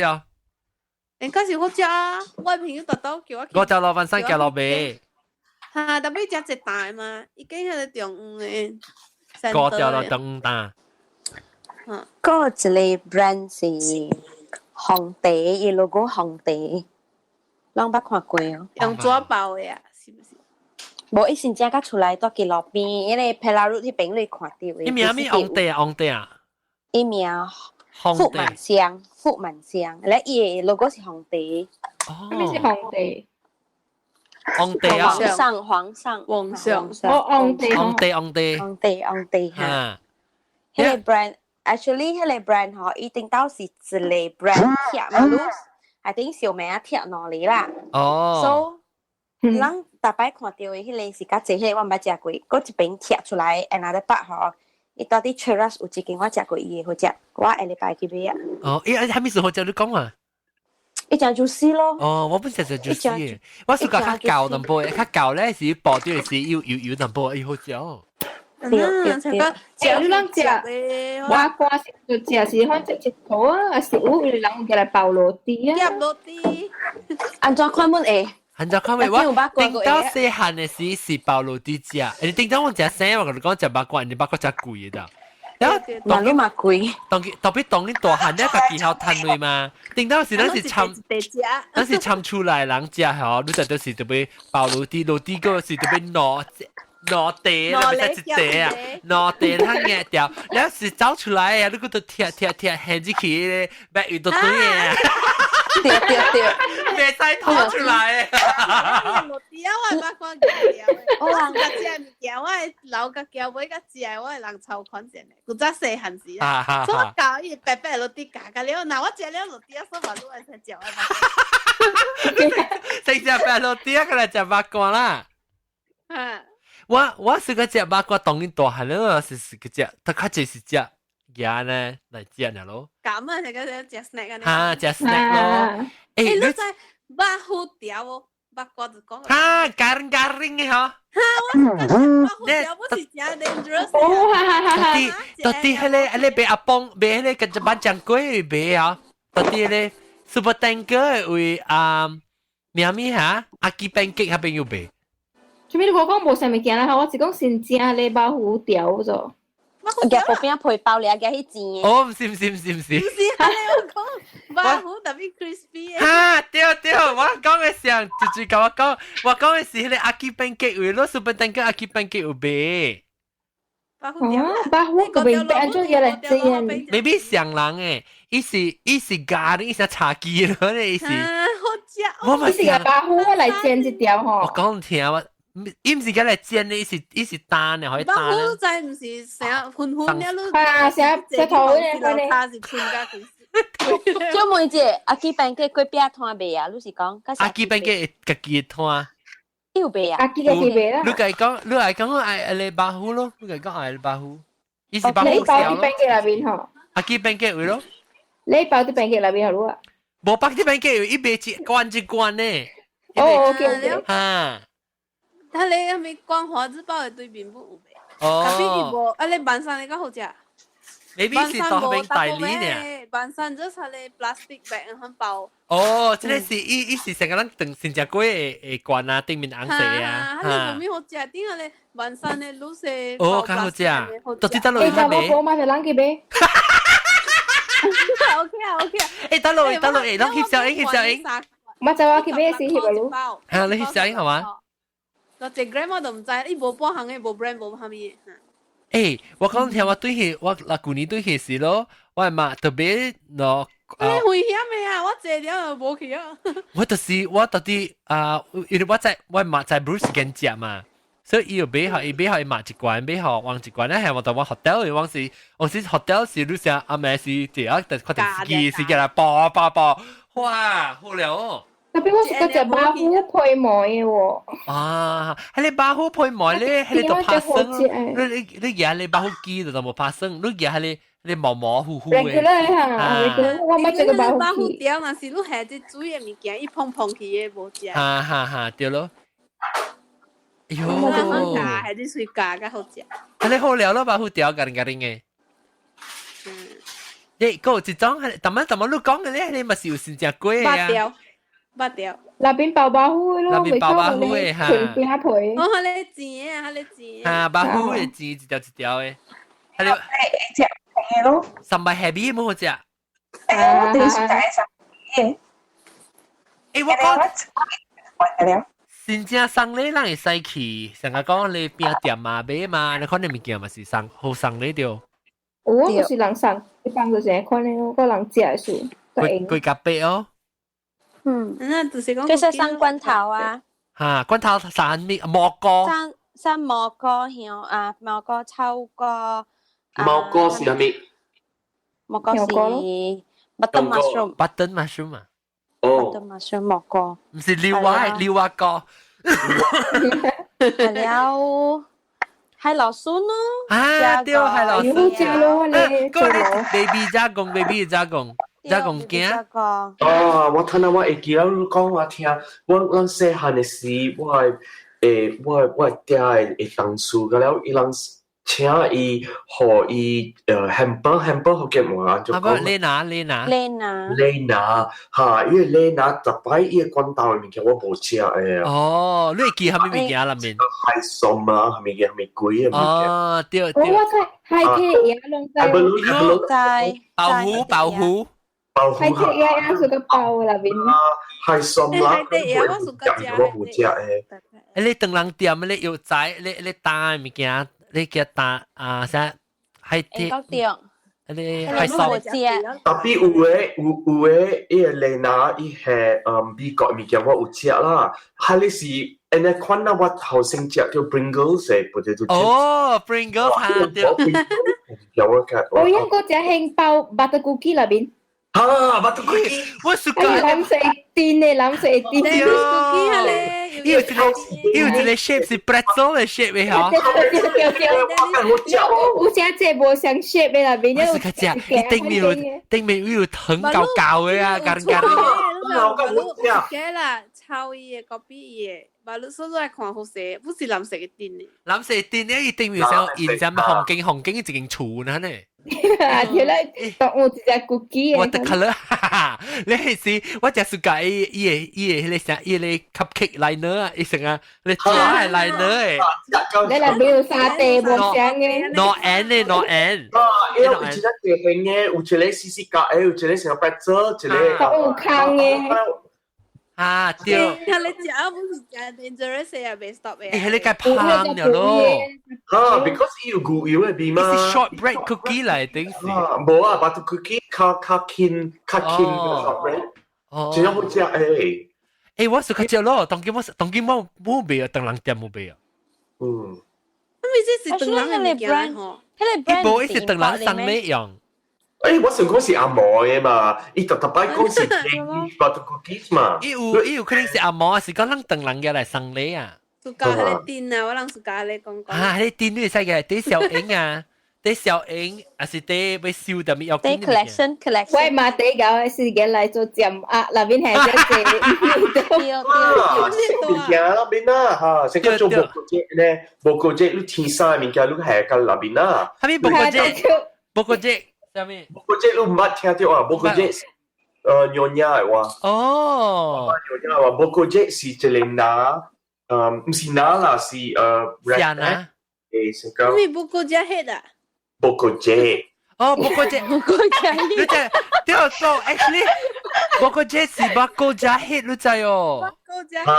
應該是好食啊！我朋友特登叫我。五條路晚餐行路買。哈，特別食一大嘛，已經係中午的。五條路中午。嗯。嗰一個 brand 是紅茶，伊 logo 紅茶，攏捌看過哦。用紙包的啊，是毋是？無，伊先正甲出來蹛佇路邊，彼個 Perak Road 彼邊你看著的。伊名咩紅茶啊？紅茶啊？伊名福滿香，福滿香，咧伊的 logo 是紅茶。哦。啥物是紅茶？紅茶啊！皇上，皇上，皇上，哦，紅茶，紅茶，紅茶，紅茶，紅茶哈。彼個 brand actually 彼個 brand 吼，伊頂到是一個 brand 貼嘛，你 I think 小名貼兩個啦。哦。 So，人逐擺看到的彼个是較濟，彼个我毋捌食過，閣一邊拆出來，another part 吼，伊到底 Cheras 有一間我食過伊的好食，我下禮拜去買啊。哦，咦，係咪是好食你講啊？伊誠 juicy 咯。哦，我本食食 juicy 的，我是覺較厚淡薄，較厚咧是薄啲是油油油淡薄，伊好食哦。對對對，食你人食，我看是就食是反正一坨啊，是有人有來包螺絲啊。夾螺絲。按怎看阮會？按怎看會？我頂到細漢的時是包螺絲食，你頂到我食生，我共你講食肉乾，你肉乾食貴的。然後當你嘛貴，當特別當你大漢咧，家己曉趁錢嘛。頂到時咱是參，咱是參出來人食吼，你就就是特別包螺絲，螺絲個是特別糯。糯地，那咪一地啊，糯地它硬掉，然後是走出來啊，你嗰度踢踢踢，行入去咧，白魚都對啊，對對對，袂使拖出來。落地啊，我捌看過我家食物件，我會留甲交尾甲食，我會人抽款先的。古早細漢時啊，所以我教伊白白落地夾甲了，若我食了落地啊，所以嘛，你會使食我。食食白落地啊，過來食肉乾啦。我是個食肉乾，當然大漢了，是個食，他較濟是食鴨呢來食爾咯。咁啊，是個食 snack 啊。哈，食 snack 咯。欸，你知肉糊條無？肉乾就講。哈，garing garing 的吼。哈，我肉糊條不是誠 dangerous。哦，哈哈哈！到底彼個賣阿邦賣彼個跟一班掌櫃賣啊？到底彼個 Super Tanker 為啊咩咪哈？阿基 pancake 彼邊有賣。做咩你無講無啥物件啦？我是講新正咧肉糊條咗。夾薄餅皮包爾夾去煎的。哦，毋是毋是毋是毋是。毋是，我講肉糊特別 crispy。哈，對對，我講的上，直直共我講，我講的是彼個阿基 pancake 位，攞 Super Tanker 阿基 pancake 有賣。肉糊條，肉糊個邊變做嘢來煎。 maybe 上人誒，伊是咖喱，伊是茶記咯，伊是。好食。我嘛是個肉糊我來煎一條吼。我講聽我。伊毋是共來煎的，伊是擔的，可以擔。肉糊仔毋是成粉粉了，你啊，成成頭的款的。卡是噴甲規。就問一下，阿基 pancake 粿餅攤賣啊？你是講？阿基 pancake 家己攤。有賣啊？阿基家己賣啦。你家講，你來講愛愛肉糊咯，你家講愛肉糊，伊是肉糊你包佇 pancake 內面吼？阿基 pancake 位咯。你包佇 pancake 內面好啊？無包佇 pancake，伊賣一罐一罐呢。哦，OK OK。哈。他咧啥物光華日報的對面不有賣？哦。特別伊無，啊咧萬山的較好食。 maybe 是到邊代理呢？萬山就是咧 plastic bag 很包。哦，這个是伊伊是成個人當新食過的的罐啊，頂面紅色的啊。哈，彼無物好食，頂下咧萬山的綠色。哦，較好食。到底等落去買？欸，我嘛是人去買。 OK 啊，OK 啊。欸，等落去，等落去，攏翕相影，翕相影。我知我去買是翕個咯。哈，你翕相影好嗎？我一 gram 我都毋知，伊無半項的，無 brand 無啥物。欸，我講聽我對去，我嗱舊年對去時咯，我嘛特別喏。欸，危險的啊！我坐了就無去啊。我就是我到底啊，因為我在我嘛在 Bruce 間食嘛，所以伊又買予伊買予伊買一罐，買予往一罐咧，係我到我 hotel，往時 hotel 是你成阿妹是這啊，看電視機是叫來爆爆爆，哇，好了哦。特別我是個食肉糊配糜的喎。啊，彼个肉糊配糜咧，彼个就拍生。你舉彼个肉糊機就就無拍生，你舉彼个你毛毛糊糊的。 regular 哈，regular 我捌食過肉糊條，若是你下這水的物件，伊碰碰去的無食。哈哈哈，對咯。哎喲。加還是水加較好食。啊，你好料咯，肉糊條咖喱咖喱的。嗯。欸，閣有一種，逐擺逐擺你講的咧，你嘛是有新食過啊。肉條。肉條，內邊包肉糊的咯，內邊包肉糊的哈，純餅皮。哦，彼个煎的，彼个煎。哈，肉糊的煎一條一條的。彼个食的咯。 Sambal heavy 無好食。欸，我對是食三的。欸，我講。了。真正送禮人會使去，上個講你餅店嘛買嘛，你看你物件嘛是送好送禮著。有啊，就是人送，一般就是按款的，個人食的數。幾幾夾八哦。嗯，那就是講。就是送罐頭啊。哈，罐頭送咩蘑菇？送送蘑菇香啊，蘑菇臭菇。蘑菇是啥物？蘑菇是 button mushroom。 button mushroom 啊？哦。 button mushroom 蘑菇。毋是榴蛙，榴蛙菇。了，係老孫咯。啊，對，係老孫。好食咯，你個 baby 加工，baby 加工，加工驚。哦，我聽到我會記得你講我聽，我咱細漢的時，我誒我我嗲的會同事，個了伊人請伊，予伊漢堡漢堡福建話就講。你拿你拿。你拿。你拿嚇，因為你拿逐擺伊個管道的物件我無食的。哦，你會記啥物物件裏面？海參啊，啥物件啥物鬼的物件。哦，對對。我知海鐵也攏知。知。包糊包糊。包糊。海鐵也也是個包內面。啊，海參啦。海鐵也我屬個食。我無食的。你唐人店你藥材你你擔的物件。你叫打啊啥？海鐵，你海參。 Tapi 有的有有的，伊個雷拿伊係美國物件我有食啦，哈你是按呢款啊，我頭先食叫 Pringles 的，potato chips。哦，Pringles 哈對。有我看。我應該食興包 butter cookie 內面。哈，butter cookie，我暑假。藍色甜的，藍色甜的。 cookie 咧。伊有一個，伊有一個 shape 是 pretzel 的 shape 的嗬。對對對對。有只隻無相 shape 的啦，邊我是較食，伊頂面有頂面有糖厚厚的啊，干干。我食啦，抄伊的，copy 伊的，把你說出來看好勢，不是藍色的頂的。藍色頂咧，伊頂面有像印只紅景紅景一間厝呢呢。啊，原來當我一隻 cookie。我的 color，你係是我就是介伊伊個伊個迄個啥，伊個 cupcake liner 啊，伊成啊，你抓係 liner 誒。你內面有三地無相嘅。 No end 咧，no end。啊，伊有一個地形嘅，有一個細細格的，有一個成個白做，一個。有空嘅。啊，對。你食啊，不是食 dangerous 啊，袂 stop 的。欸，彼個香了咯。啊，because 伊有牛油的味嘛。是 shortbread cookie 來頂是。無啊，butter cookie 較較輕較輕嘅 shortbread。哦。真正好食誒。欸，我是較食咯，當今我當今我冇賣啊，唐人店冇賣啊。嗯。咁咪這是唐人的物件吼？彼個 brand 無，伊是唐人送禮用。誒，我想講是阿毛的嘛，伊特特擺講是 butter cookies 嘛。伊有伊有可能是阿毛，是講咱唐人嘅來送禮啊。暑假彼個店啊，我人暑假咧講講。啊，彼個店你會使嘅，啲小英啊，啲小英，還是啲要收特別要緊。啲 collection collection。我嘛第個是嘅來做占啊，那邊係只隻。對對。啊，物件那邊啊，嚇，成個做木國節咧，木國節你天生的物件你係甲那邊啊。啥物木國節？木國節。啥物？木國節你毋捌聽著啊？木國節，娘惹的話。哦。娘惹話，木國節是一個拿。毋是拿啦，是啥拿？誒，是講。咩木國節彼啊？木國節。哦，木國節。木國節。你知？對，so actually，木國節是木國節彼，你知哦？木國節。木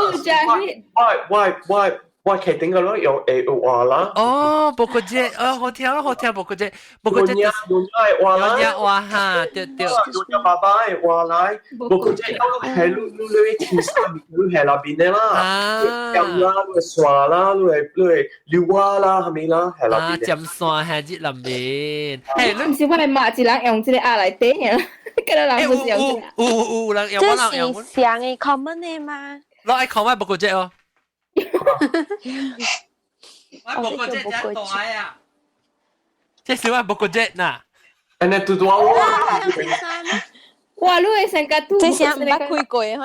國節彼。我我我我確定個咯，用誒話啦。哦，木國節，哦，好聽咯，好聽木國節，木國節。娘娘的話啦。娘話哈，對對。娘爸爸的話來，木國節係你你你天生你係那邊的啦。啊。鹹啦，你蒜啦，你會你會榴蛙啦，係咪啦？係那邊。啊，尖蒜係熱那邊。嘿，你毋是我的媽一人用這個鴨來底爾，個人不是用這個。有有有人用，這是上的 common 的嗎？我愛看我木國節哦。我木國節真大啊！這是我木國節呐。安呢拄拄我。哇，你會成個拄。這聲毋捌開過的吼。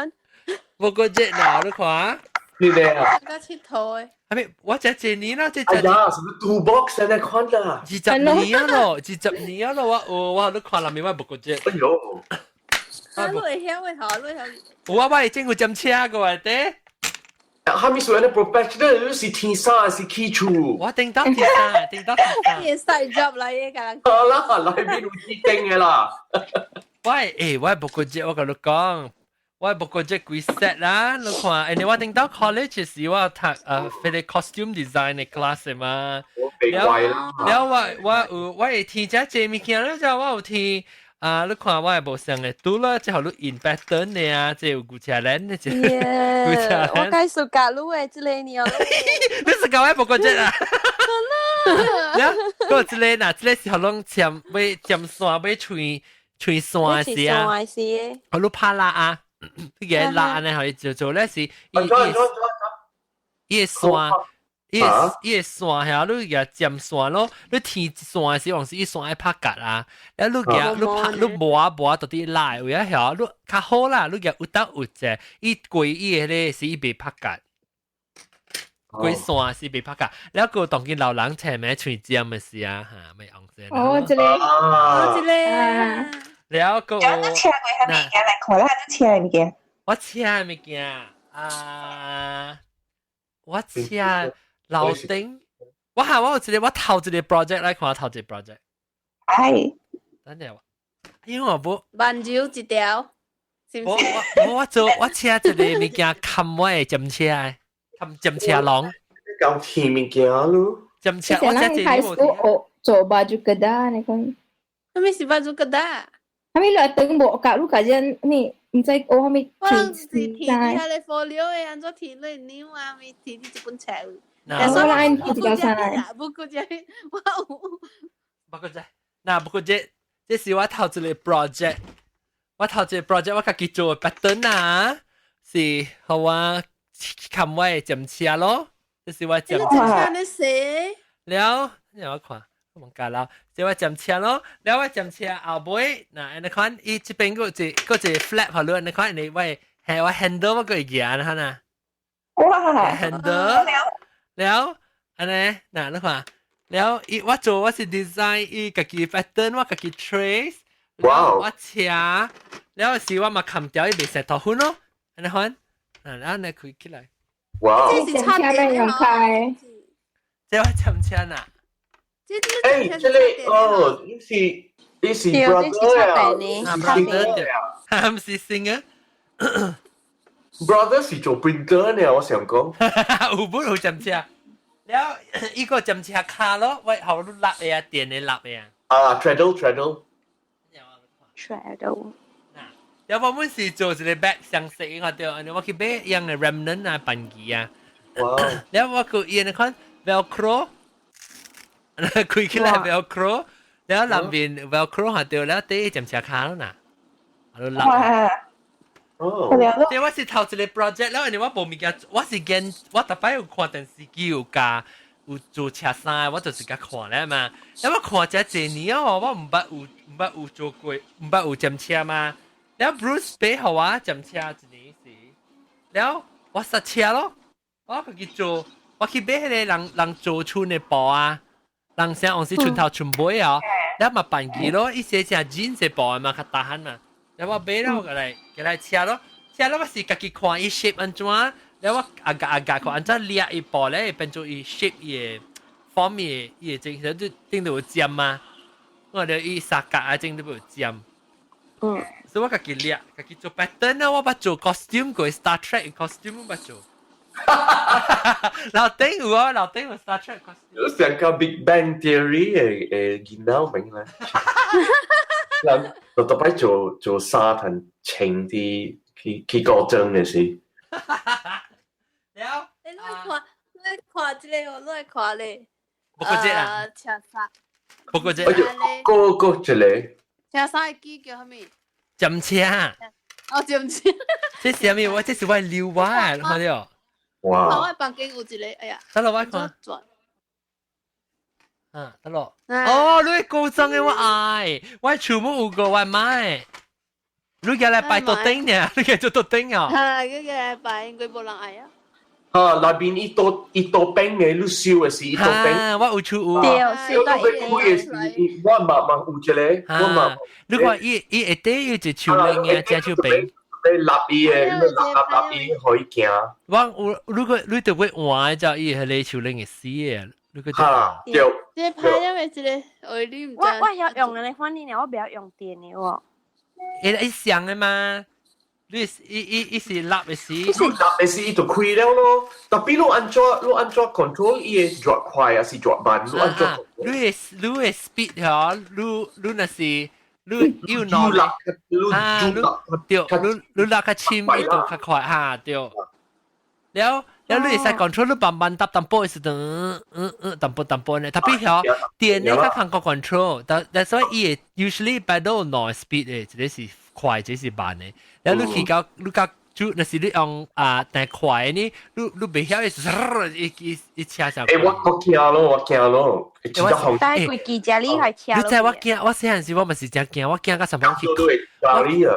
木國節呐，你看。你咧啊？個佚佗的。係咪？我這一年啦，這哎呀，什麼賭 box 安呢款啦？ 20年啊咯，二十年啊咯，我我你看內面我木國節。哎喲。啊，你會曉的吼，你會曉。有啊，我會整有針車過的。哈咪屬於 professional，你是天生還是起厝？我頂到天生，頂到天生。伊 side job 來的，共人。好啦，內面有鐵定的啦。喂，欸，我木國節，我共你講，我木國節幾 set 啦，你看，欸，我頂到 college 時，我讀彼個 costume design 的 class 嘛。了了，我我有我會聽這這物件，了之後我有聽。啊！你看我係無相嘅，拄啦之後你印 pattern 的啊，這有古車輪的，這古車我介紹教你的這個呢。你是教我木國節啊？了，嗰這個嗱，這個是予攏簽買針線買喙喙線時啊，予你拍蠟啊。你嘅拉按呢可以做做咧是，伊伊線。伊伊線嚇，你舉針線咯，你天線時往時伊線愛拍結啊，了你舉你拍你磨磨到底拉有影曉，你較好啦，你舉有得有者，伊過伊個咧是伊袂拍結，過線是袂拍結，了個當今老人請咩喙尖的時啊，嚇咪紅色。哦，這個，哦，這個，了個。你車過啥物件來看啦？你車的物件？我車的物件啊，我車。樓頂，我下我有一個我頭一個 project 來看頭一個 project。哎，等下，因為我無挽手一條，是毋是？我我做我車一個物件冚我的針車，冚針車籠。夠甜物件咯。針車我車一個。我做 baju kedah 你講。啥物是 baju kedah？啥物你等無教你家陣咩？毋知學啥物。我攏是填佇遐個 folio 的，按怎填你扭啊？咪填佇這本冊。我來一條上來。不過這我有。不過這，那不過這，這是我頭一個 project。我頭一個 project 我家己做的 pattern 啊，是予我冚我的針車咯。這是我針車。你寫。了，你我看，我忘記了。這我針車咯，了我針車後尾，那按呢款，伊這邊閣一閣一個 flap 予你，按呢款，你我係我 handle 我閣會行啊呐。哇！handle。了，按呢，嗱你看，了伊我做我是 design 伊家己 pattern，我家己 trace，了我車，了是我嘛冚掉伊袂石頭粉咯，按呢款，嗱，然後呢開起來。哇！這是插電用開。這我針車呐。誒，這個哦，你是你是 brother 啊？brother 啊，毋是 singer。 brother 是做 printer 呢，我想講。有本有針車，了伊個針車跤咯，喂，後你立的啊，電的立的啊。啊，treadle treadle。 treadle。嗱，了我們是做一個 bag 相色，我對，我去買用的 remnant 啊，笨機啊。哇！了我個伊那款 velcro，開起來 velcro，了內面 velcro 下對，了底針車跤咯嗱，啊，立。哇！哦，對，我是頭一個 project，了因為我無物件，我是見我逐擺有看電視機有教有做車衫，我就是共看咧嘛。了我看這濟年哦，我毋捌有毋捌有做過，毋捌有針車嘛。了 Bruce 買予我針車一年時，了我剎車咯，我家己做，我去買彼個人人做春的布啊，人啥往時春頭春尾哦，了嘛辦機咯，伊寫正真濟布嘛，較大漢嘛。了我買了，我來過來車咯，車咯我是家己看伊 shape 按怎，了我阿夾阿夾看按怎掠伊布咧，變做伊 shape 伊的 form 伊的伊的精神，就頂頭有尖嘛，我著伊三角啊，整都有尖。所以我家己掠，家己做 pattern 啊，我捌做 costume 過 Star Trek costume 我捌做。樓頂有啊，樓頂有 Star Trek costume。你想個 Big Bang Theory 的的囡仔明咧？人就特擺做做衫同穿啲去去高中的時。了，你來看，你來看這個哦，你來看咧。不過這啊，車衫。不過這，個個一個。車衫的機叫啥物？針車。哦，針車。這是啥物？我這是我溜我，看到。哇！我房間有一個，哎呀。得咯，我看。啊，得咯。哦，你高裝的我愛，我全部有個我買。你過來擺桌頂呢？你過做桌頂啊？哈，你過來擺應該無人愛啊。啊，內邊一多一多冰的，你燒的是一多冰。我有厝有。對，燒到一開的是，我嘛嘛有一個，我嘛。你看伊伊下底有一樹林嘅，正樹冰。你立伊的，你立立立伊可以行。我有，如果你就會換就伊彼個樹林會死的，你個。哈，對。這歹因為這個，你毋知。我我曉用的反正我袂曉用電的喎。伊伊上的嘛，你伊伊伊是立的時，立的時伊就開了咯。Tapi 你按怎你按怎 control 伊會轉快還是轉慢？你按怎？你的你的 speed 嗬，你你若是你有能力，啊，你對，你你拉較深，伊就較快哈，對。了了，你會使 control 你慢慢搭淡薄的時陣，嗯嗯，淡薄淡薄呢。Tapi 嗬，電呢較艱苦 control，但但所以伊會 usually 擺到兩 speed 的，一個是快，這是慢的。然後你去到你較就若是你用啊，但快呢，你袂曉伊伊伊車就。欸，我驚咯，我驚咯，真正紅。但係規記者你係車。你知我驚，我細漢時我嘛是真驚，我驚到什麼去？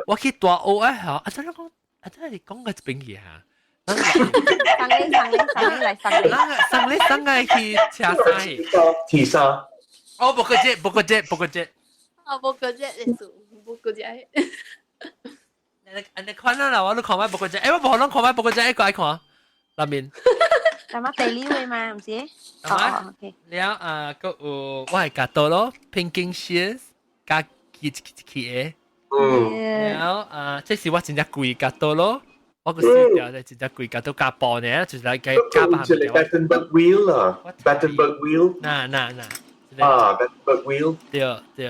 我去大學啊，嚇！啊真係講，啊真係講個一邊去嚇。送你送你送你來送你。送你送個去車衫。鐵衫。哦，不過這不過這不過這。哦，不過這意思，不過這。你看啦，我都看埋不過這，欸，我無可能看埋不過這，一個愛看。那面。咁啊，地理位嘛，毋是？哦，OK。了啊，閣有我係夾到咯，pinking shears 加起起起的。了啊，這是我真正貴夾到咯，我個燒掉就真正貴夾到加布呢，就是來加加把。這個 Battenberg wheel 啊，Battenberg wheel。嗱嗱嗱。啊，Battenberg wheel。對對，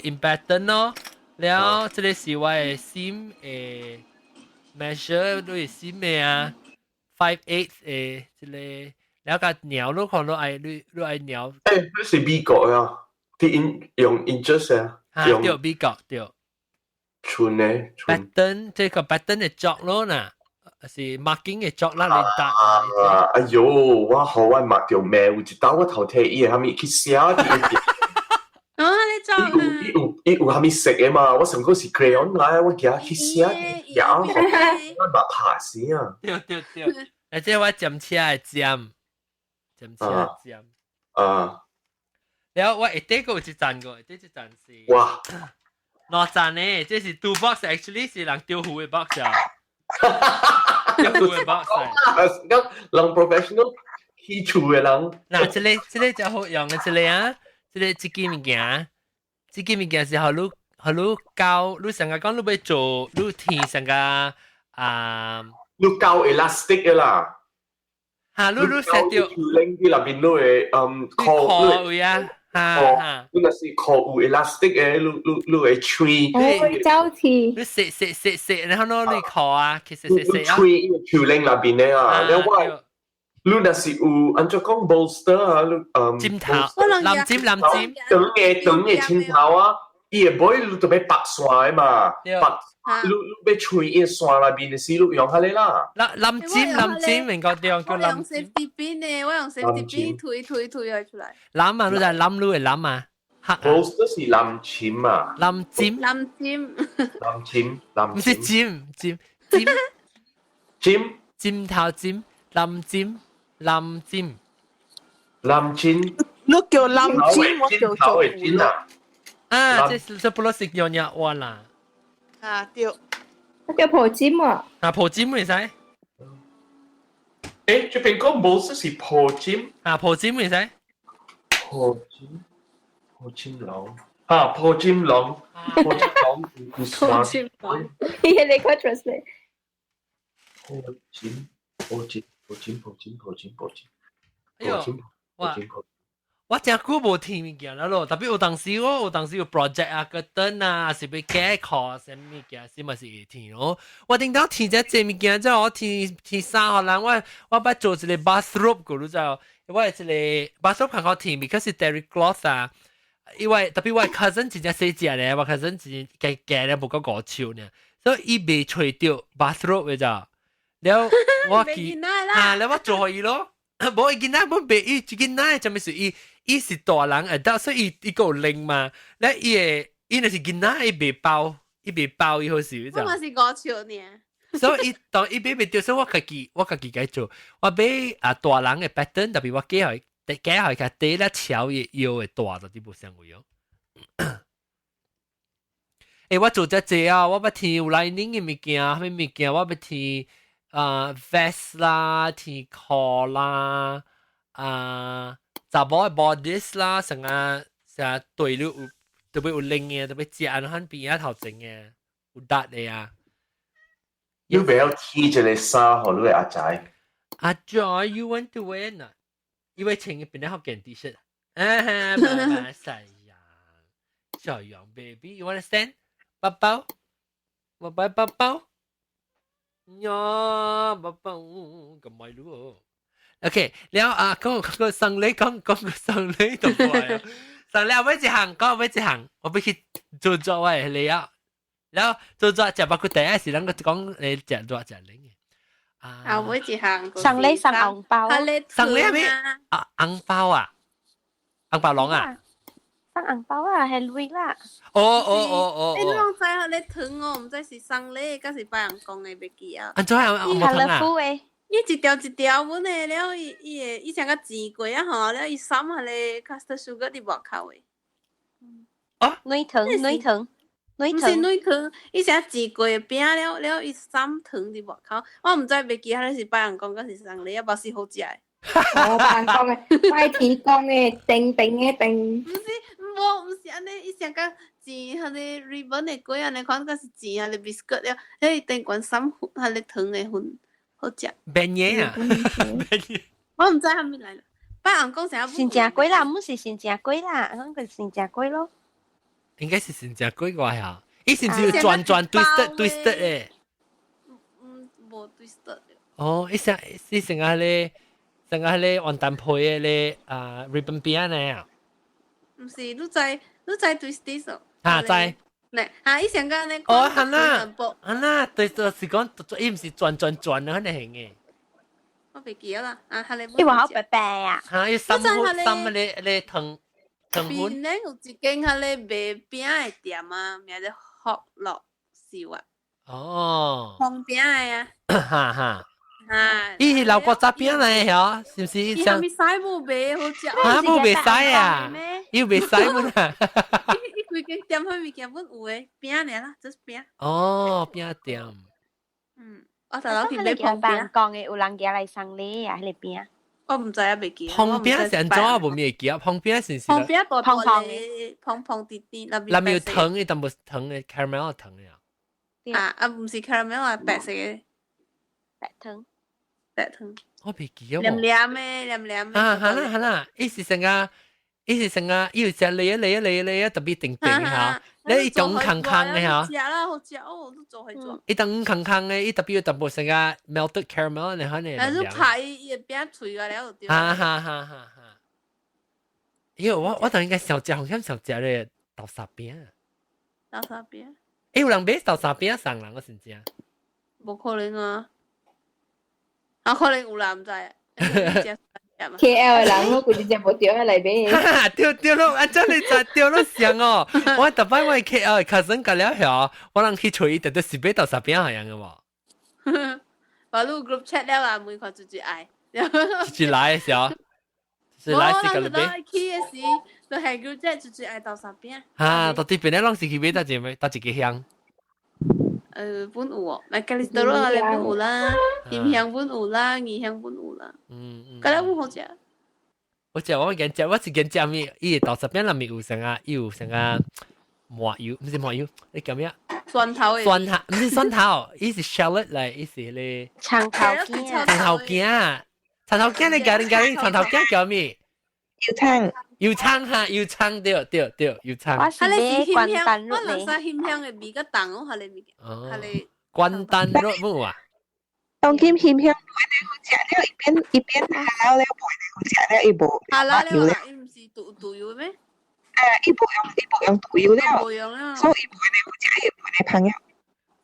這 in pattern 咯，了這個是我的 seam 的 measure，你是 seam 的啊。5/8的這個，了個鳥你看你愛你你愛鳥。欸，你是美國啊？啲 in 用 inches 啊？啊，對，美國對。寸呢？pattern 這個 pattern 的作咯呐，是 marking 的作啦，你答。啊，哎喲，我好我抹掉咩？有一道我頭提伊個蝦米去寫啲。啊，你做啊？伊有伊有蝦米色的嘛？我上個是 crayon 來，我寄去寫，寫我抹拍死啊！對對對，而且我針車的針，針車的針。啊。然後我下底閣有一層個，下底一層是。哇！兩層呢，這是 two box actually 是人丟魚的 box 啊。丟魚的 box。咁人 professional 起厝的人。嗱，這個這個真好用的，這個啊，這個這支物件，這支物件是予你予你膠，你上個講你欲做，你天上個啊，你膠 elastic 的啦。嚇，你你 set 掉。拎啲那邊你會靠位啊。哈，你若是靠有 elastic 的，你你你會吹。哦，走鐵。你踅踅踅踅，然後攞你靠啊，其實踅踅啊。吹伊個手拎那邊的啊，你我，你若是有按怎講 bolster 啊，你針頭，藍針藍針，長嘅長嘅針頭啊，伊會尾你就欲縛線的嘛，縛你你欲吹伊線內邊的時，你用彼個啦。藍藍針藍針，明個對，叫藍。我用 safety pin 呢，我用 safety pin 推推推咗出來。藍啊，你就係藍，你會藍啊。 bolster 是藍針啊。藍針。藍針。藍針，藍。毋是針針針。針。針頭針，藍針，藍針。藍針。你叫藍針，我叫做針啊。啊，這是這不落是用嘢話啦。啊，對。那叫破針啊。啊，破針會使。欸，這邊講 bolster 是破針。啊，破針會使。破針，破針龍。啊，破針龍，破針龍，破針龍。你可 translate。破針，破針，破針，破針，破針，破針。哎呦，哇！我真久無聽物件啦咯，特別有當時我有當時有 project 啊、個燈啊，是欲改課啥物件，是嘛是會聽咯。我頂當聽這這物件之後，我聽聽衫予人，我我捌做一個 bathrobe 過，你知無？我一個 bathrobe 較好聽，because 是 terry cloth 啊。因為特別我 cousin 真正細隻咧，我 cousin 真加加咧無夠五尺呢，所以伊袂揣著 bathrobe 嘅咋。了我記啊，了我做予伊咯。無伊囡仔本袂伊一囡仔，啥物事伊伊是大人會當，所以伊伊閣有靈嘛。了伊會伊若是囡仔，伊袂包，伊袂包伊好勢。我嘛是五尺爾。所以伊當伊買袂著，所以我家己我家己該做。我買啊大人的 pattern，特別我加予加予較底咧超伊腰會大，就啲無相位哦。欸，我做這濟啊，我捌聽有 lining 的物件，啥物物件，我捌聽啊 vest 啦，聽褲啦，啊查某的 bodice 啦，成個成個對你有特別有領的，特別食按款邊仔頭前的，有達的啊。你袂曉貼一個衫予你的阿仔？阿仔，you want to wear 呢？因為穿變得好件 T 恤。啊，媽媽細呀，小羊 baby，you wanna stand？寶寶，寶寶寶寶，呀，寶寶，咁咪咯。OK，了啊，講個送禮，講講個送禮就過來。送禮我欲一項，講欲一項，我欲去做做我的禮啊。然後做做食肉骨茶時，人個講你食熱食冷嘅。啊，每一項送禮送紅包，送禮係咩？啊，紅包啊，紅包籠啊。送紅包啊，係鐳啦。哦哦哦哦。你攏知彼个糖哦，毋知是送禮，抑是拜人講的，袂記啊。按怎啊？無糖啊？伊一條一條本的了，伊伊會伊像較煎過啊吼，了伊捎彼个 caster sugar 佇外口的。哦，軟糖，軟糖，軟毋是軟糖，伊是煎過的餅了了，伊捎糖佇外口。我毋知袂記，彼个是拜人講，抑是送禮啊，無是好食的。哦，拜人講的，拜天公的，定定的定。毋是，無，毋是按呢，伊像較煎彼个 ribbon 的粿按呢款，抑是煎彼个 biscuit 了，彼頂懸捎彼个糖的粉。好食。 Beignet 啊！我毋知啥物來啦。拜人講啥？新正粿啦，毋是新正粿啦，嗰個新正粿咯。應該是新正粿啩嚇？伊是毋是有轉轉 twisted twisted 的？嗯，無 twisted。哦，伊成伊成個咧，成個咧雲蛋皮的咧啊 ribbon 餅呢啊？毋是，你知你知 twisted 哦？啊，知。嚟啊！伊上個咧，哦，係啦，係啦，對，就是講，伊毋是轉轉轉啊，肯定嘅。我袂記得啦，啊，係你。伊話好白白啊！嚇，伊三三個咧糖糖粉。邊咧有一間彼个賣餅的店啊，名做福樂燒啊。哦。烘餅的啊。哈哈。啊！伊是老古早餅來的，是毋是？伊啥物師傅賣好食？啊，無袂使啊！伊袂使本啊！伊規間店彼物件本有的餅爾啦，就是餅。哦，餅店。嗯，我頭先去買捧餅。講的有人寄來送禮啊，彼个餅。我毋知啊，袂記。捧餅是按怎啊？無咪會記啊？捧餅是是。捧餅大大的，蓬蓬滴滴，內面有糖的，淡薄糖的 caramel 糖的啊。啊啊，毋是 caramel 啊，白色的。白糖。白糖。我袂記啊。黏黏的，黏黏的。啊，係啦係啦，伊是成個，伊是成個，伊有隻嚟啊嚟啊嚟啊嚟啊，特別定定嚇，你伊種空空的嚇。食啦，好食哦，都做去做。伊等空空的，伊特別有淡薄成個 melted caramel 你看呢。但是拍伊餅脆個了就對。哈哈哈哈哈！因為我當應該想食，好像想食咧豆沙餅。豆沙餅。欸，有人買豆沙餅送人，我真正。無可能啊！啊，可能有啦，毋知。 KL 的人，我估計食無著來買。對對咯，按怎你知對咯想哦？我逐擺我 KL 的 cousin 甲了曉，我人去揣伊，特別是買豆沙餅樣的無？把你 group chat 了啊，每看最最愛。最來的時候，最來是甲你買。去的時，就係 group chat 最最愛豆沙餅。哈，到底邊個攏是去買佗一個，佗一個鄉？本有哦，麥加利多羅啊，本有啦，鹹香本有啦，魚香本有啦。覺得本好食。我食我見食，我是見食物，伊豆沙餅內面有啥啊？伊有啥啊？麻油，毋是麻油，你叫咩啊？蒜頭的。蒜頭，毋是蒜頭，伊是 shallot 來，伊是咧。葱頭羹。葱頭羹，葱頭羹你教你教你，葱頭羹叫咩？油葱。油葱哈，油葱對對對，油葱。我是買關丹肉我人生香香的味較重哦，彼个物件。哦。關丹肉冇啊？當今香香好食了，一邊一邊下了了，好食了，伊無。下了了，伊毋是毒毒油咩？啊，伊無用，伊無用毒油了，無用了，所以伊無好食，伊無來烹了。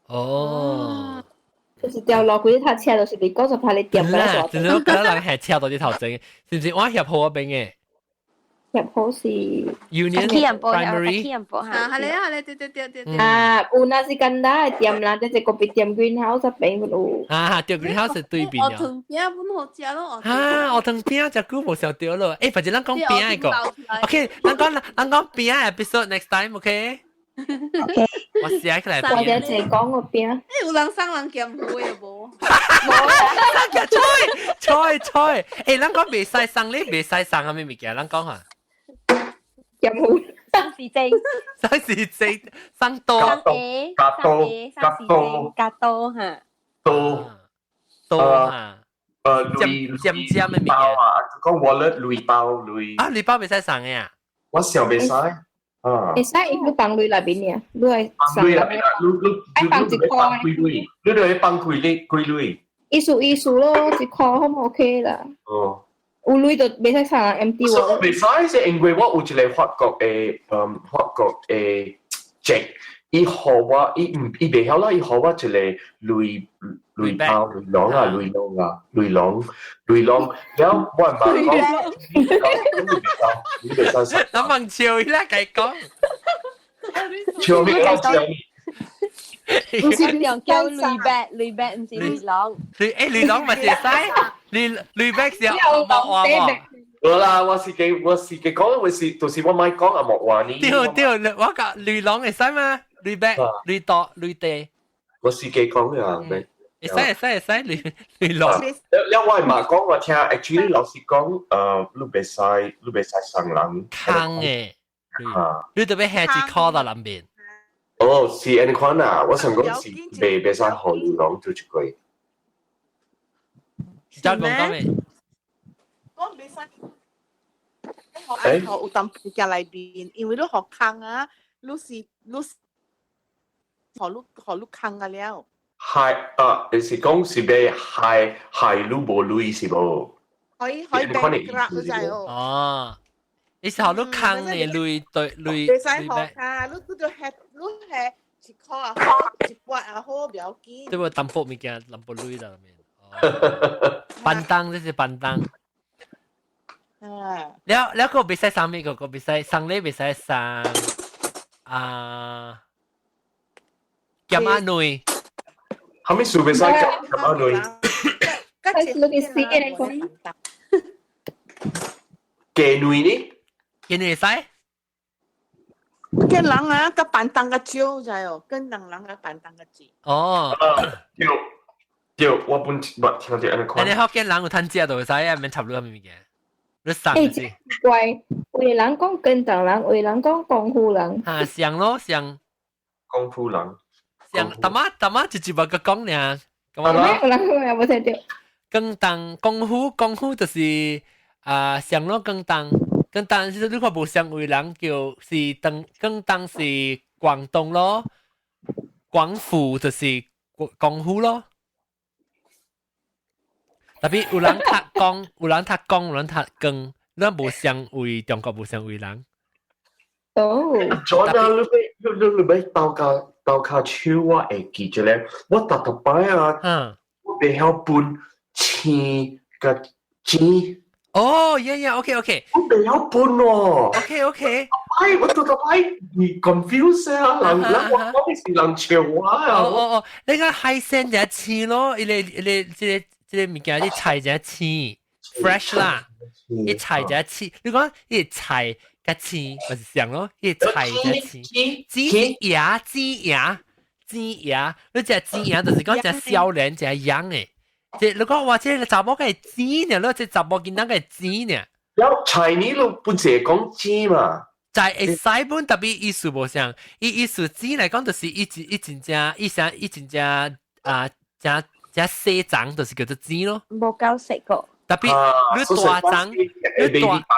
哦。就是掉落幾頭車，就是你講就怕你掂啦。真係覺得人係車到啲頭前，是唔是？我協好嗰邊嘅。協好是 Union Primary。啊，係咧係咧，對對對對對。啊，有那是簡單的店啦，這個咖啡店 Greenhouse 邊有。啊，對 Greenhouse 對面啊。鵝腸餅本好食咯。啊，鵝腸餅食久無想著咯。欸，反正咱講餅的個。OK，咱講咱講餅 episode next time，OK？ OK。我寫起來。我就淨講個餅。欸，有人送人鹹魚的無？無。人菜菜菜，欸，咱講袂使送你，袂使送啥物物件？咱講下。鹹魚。生時精。生時精，生多。加多，加多，加多嚇。多多嚇。鐳尖尖的物件包啊，講 wallet 鐳包鐳。啊，鐳包袂使送的啊？我想袂使。啊。會使伊放鐳內面爾，你愛放鐳內面啊？你你愛放一箍。幾鐳？你著放幾鐳？幾鐳？意思意思咯，一箍好唔 OK 啦。哦。有鐳就袂使送人 empty 喎。袂使，是因為我有一個法國的，法國的姐，伊予我，伊毋伊袂曉啦，伊予我一個鐳鐳包鐳籠啊，鐳籠啊，鐳籠鐳籠，了我嘛講，你你袂使食。諗問笑伊啦，計講。笑咩講笑？唔是用叫鐳白，鐳白唔是鐳籠。鐳誒鐳籠咪是使，鐳鐳白是紅毛話喎。無啦，我是嘅講，我是就是我咪講啊莫話呢。對對，我講鐳籠會使嗎？鐳白、鐳多、鐳地。我是嘅講啊，會使會使會使鐳鐳籠。了我嘛講我聽，actually 老實講，你袂使你袂使送人。空嘅，你特別下一箍到南邊。哦，是按呢款啊，我想講是袂袂使予鐳籠做一個。再講講咩？講袂使。學有淡物件內面，因為你學空啊，你是你是學你學你空啊了。係啊，你是講是欲害害你無鐳是無？可以可以 bankrupt 你知哦。哦，你是予你空的鐳對鐳。袂使學啊，你你就係你係一箍也好，一百也好，不要緊。對無淡薄物件，淡薄鐳在內面。便當這是便當。啊！了了個袂使送咩個？個袂使送禮，袂使送啊！鹹仔卵，啥物事袂使鹹仔卵？係你嘅死嘅嚟講。雞卵呢？雞卵會使？跟人啊，佮便當較少知哦，跟人人佮便當較少。哦，對對，我本捌聽著按呢款。你福建人有趁食就會使啊，免插入啥物物件。你送欸，奇怪，有的人講廣東人，有的人講廣府人。哈，像咯，像廣府人。像，淡仔淡仔直接捌個講爾。咩？有人講有無聽著？廣東廣府廣府就是啊，像咯廣東，廣東其實你看無相位人叫是東廣東是廣東咯，廣府就是廣府咯。特別有人讀廣，有人讀廣，有人讀廣，咱無相位，中國無相位人。哦。咗啊！你欲你你你欲鬥跤鬥跤手，我會記一個，我逐逐擺啊，我袂曉分青佮青。哦，yeah yeah，OK OK。我袂曉分哦。 OK OK。哎，我逐逐擺你 confuse 啊，人人我講是人笑我啊。哦哦哦，你個海鮮就青咯，伊個伊個這個。這個物件你菜就青，fresh 啦，伊菜就青。你講伊菜佮青，咪是像咯？伊菜就青，青芽青芽青芽，你食青芽就是講食少年食樣的。這你講哇，這個查某個青呢，你這查某囡仔個青呢？了 Chinese 你本是講青嘛？在會使本特別意思無相，伊意思青來講就是伊一真正，伊啥伊真正啊，正。只細欉就是叫做青咯，無夠食過。特別你大欉，你大，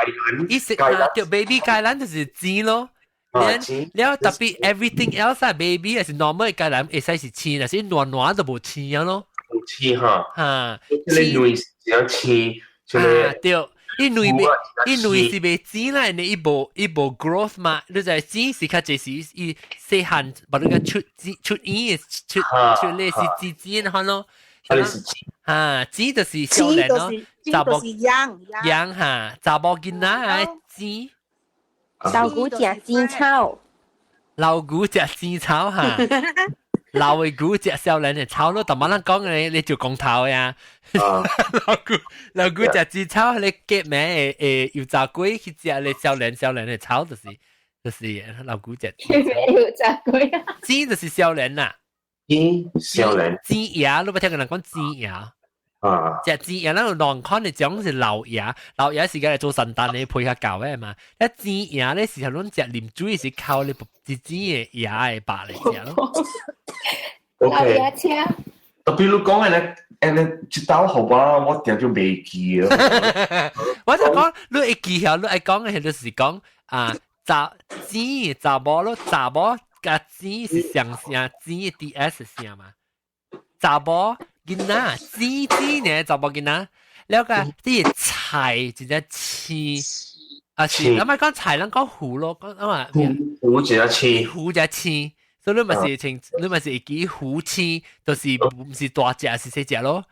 伊是啊，對 baby 芥蘭就是青咯。了特別 everything else 啊，baby 還是 normal 芥蘭會使是青，但是軟軟就無青咯。無青哈。哈。這個卵是怎青？啊對，伊卵袂，伊卵是袂青啦，因為伊無伊無 growth 嘛。你知青是較濟是伊細漢，把你個出出嬰的出出類似青青的款咯。啊，是青。哈，青就是少年咯，查某樣樣哈，查某囡仔愛青。老牛食青草，老牛食青草哈，老的牛食少年的草咯，逐擺咱講的你就講頭呀。老牛老牛食青草，你結名會會油炸鬼去食你少年少年的草，就是就是老牛食。油炸鬼。青就是少年啦。青少年。青芽，你捌聽過人講青芽？啊！食青芽，咱有兩款的種是老芽，老芽是個來做聖誕的配較厚的嘛。一青芽咧是攏食啉水是靠你一青的芽的白來食咯。老芽車。特別你講的咧，按呢這道予我，我定就袂記啊。我就講，你會記曉，你愛講的就是講啊，查青查某咯，查某佮青是相聲，青的 D S 聲嘛。查某囡仔，青青呢，查某囡仔，了個這菜真正青，啊是，咱莫講菜，咱講糊咯，講啊嘛。糊糊真青。糊真青，所以你咪是清，你咪是會記虎青，就是毋是大隻是細隻咯。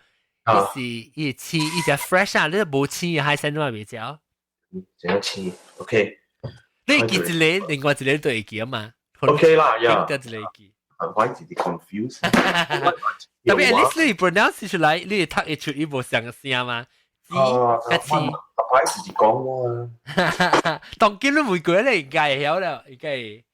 伊是伊青，伊隻 fresh 啊，你無青嘅海鮮你嘛袂食。這樣青，OK。你會記一個，另外一個都會記啊嘛。 OK 啦，呀。得一個記。我一直 confuse。特別 at least 你 pronounce 出來，你會讀會出伊無相嘅聲嘛？哦，較似。我是是講我。當今你每個人應該會曉了，應該會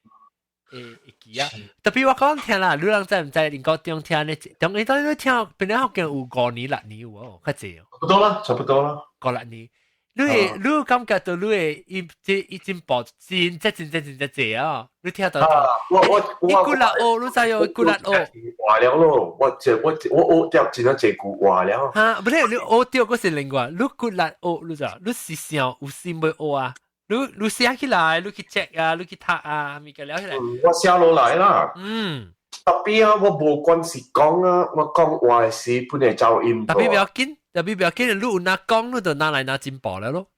會記啊。特別我講聽啦，你人知毋知？英國中聽咧，中你當你聽，本來福建有5年6年有哦，較濟哦。差不多啦，差不多啦。5、6年，你會你感覺到你會伊這伊進步真真真真真真濟啊！你聽到？我我我骨力學，你知哦？骨力學。話了咯，我這我我學掉真正這句話了。哈，不是你學掉嗰是另外，你骨力學，你知？你是想有心欲學啊？你你寫起來，你去 check 啊，你去讀啊，物件了起來。我寫落來啦。特別啊，我無關是講啊，我講話時本來走音。特別不要緊，特別不要緊，你有哪講，你就拿來拿進步了咯。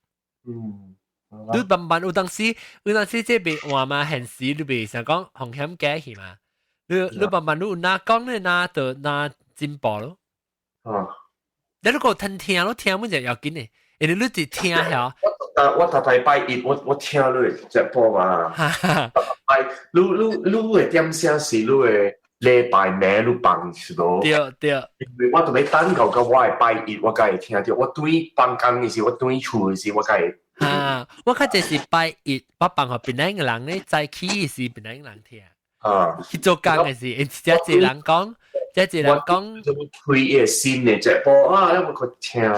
你慢慢有當時，有當時這袂換嘛，現時你袂想講風險加去嘛。你你慢慢你有哪講，你拿就拿進步咯。你如果聽聽咯，聽乜就要緊的，因為你直聽曉。我我逐禮拜一我我聽你的直播嘛。拜，你你你的點聲是你的禮拜暝你放是無？對對。因為我就欲等到到我的拜一，我才會聽著。我轉放工的時，我轉厝的時，我才會。啊，我較濟是拜一，我放予檳城的人咧，早起的時檳城人聽。去做工的時，因這濟人講，這濟人講。就開伊的新的直播啊，我去聽。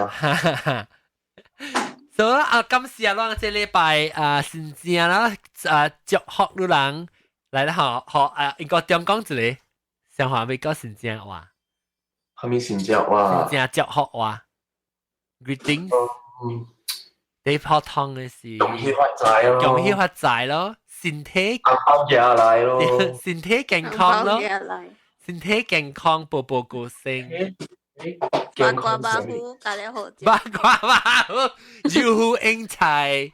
所以啊，感謝咱這禮拜啊，新正啦啊，祝福你人來啦，學學啊，應該點講一個，上話欲講新正話。啥物新正話？新正祝福話，greetings。你泡湯的是恭喜發財咯，恭喜發財咯，身體紅包寄來咯，身體健康咯，身體健康，步步高升。八卦八虎，加了好。八卦八虎，如虎英才。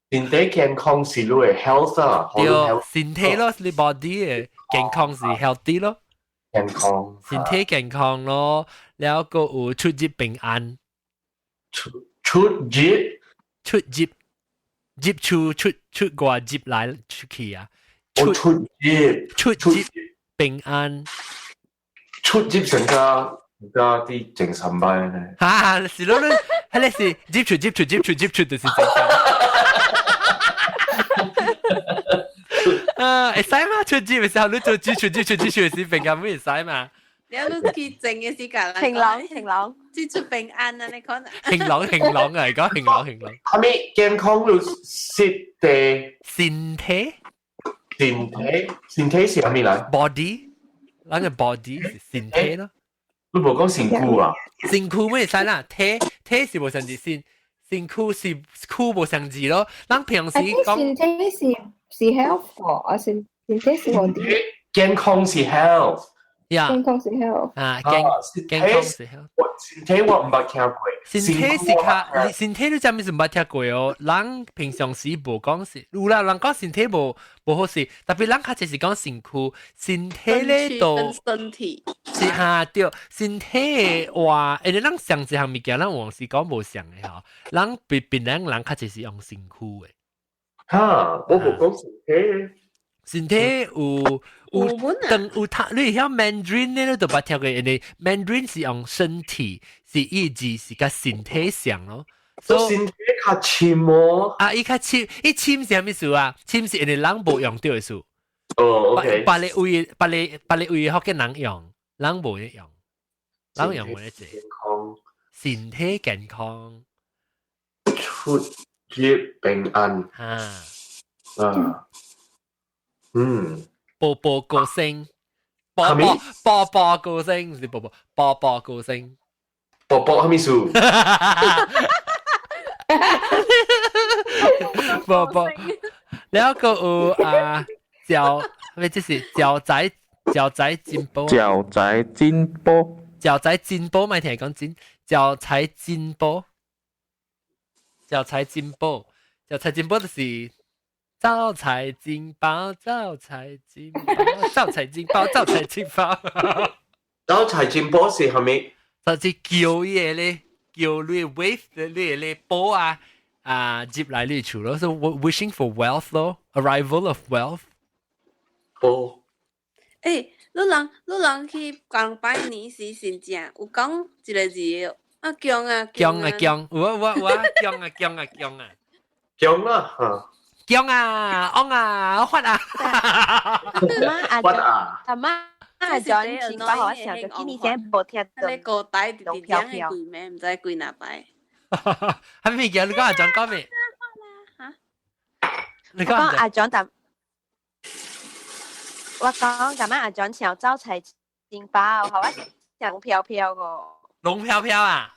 身體健康是你的 health 啊，對，身體咯，你 body 的健康是 healthy 咯，健康，身體健康咯，了閣有出入平安，出出入出入入出出出外入來出去啊，出出入出入平安，出入成家家啲精神病咧，哈，是咯，你彼个是入出入出入出入出就是精神。啊，會使嗎？出入嘅時候，你做出出入出入出是平安，會使嘛？你你去靜嘅時間，晴朗晴朗，出出平安啊！你可能晴朗晴朗啊，講晴朗晴朗。係咪健康就身體？身體？身體？身體是啥物來？body，咱個 body 是身體咯。你無講身軀啊？身軀咩使啦？體體是無相字先，身軀是軀無相字咯。咱平時講身體是是 health 啊，身身體是 body。健康是 health。健康是 health 啊，健健康是 health。身體我毋捌聽過。身體是較，身體你知毋是毋捌聽過哦？人平常時無講是，有啦，人講身體無無好勢，特別人較濟是講身軀，身體咧都身體是哈對，身體的話，因為咱上一項物件，咱往時講無相的吼，人別別人人較濟是用身軀的。哈，我無講身體。身體有有當有讀，你會曉 Mandarin 咧，你都捌聽過，因為 Mandarin 是用身體，是伊字是佮身體上咯。所以身體較深哦。啊，伊較深，伊深是啥物事啊？深是因為人無用著的意思。哦，OK。別个位，別個別個位福建人用，人無咧用，人用無咧濟。健康，身體健康，出入平安。啊。啊。嗯，步步高升，步步步步高升，毋是步步步步高升，步步啥物事？步步，了閣有啊，招咩？這是招財招財進寶，招財進寶，招財進寶，莫聽講真，招財進寶，招財進寶，招財進寶就是。招財進寶，招財進寶，招財進寶，招財進寶。招財進寶是係咪？就是叫嘢咧，叫你 wave 你咧寶啊啊接來你厝咯，so wishing for wealth 咯，arrival of wealth。寶。欸，你人去講拜年時先正有講一個字啊，強啊。強啊強，有啊有啊有啊，強啊強啊強啊。強啊嚇。強啊，昂啊，發啊。媽阿發啊。阿媽阿 John 前八號時候就見你先無聽到。你個底直直講係幾名，唔知幾哪擺。係咪叫你講阿 John 講咩？嚇？你講阿 John 但我講今晚阿 John 唱招財進寶，好我龍飄飄個。龍飄飄啊！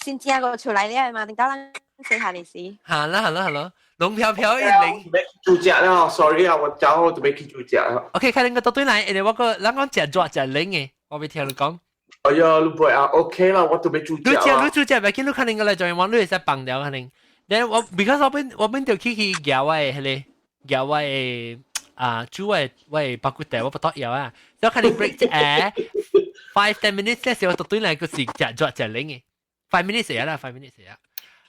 先正個出來了嘛，等到咱細漢的時。係啦係啦係啦，龍飄飄一零。煮食啦，sorry 啊，我早我準備去煮食啦。 OK，看你個倒對來，因為我個咱講食熱食冷的，我未聽你講。哎呀，你唔啊，OK 啦，我準備煮食。你食你煮食，袂緊，你可能個來就往你會使放掉可能。then 我 because 我本就去夾我的彼個夾我的啊煮我的包骨茶，我不得要啊。所以可能 break 一下 5-10 minutes 咧，時我倒對來個是食熱食冷的，5 minutes 啦，5 minutes 啊。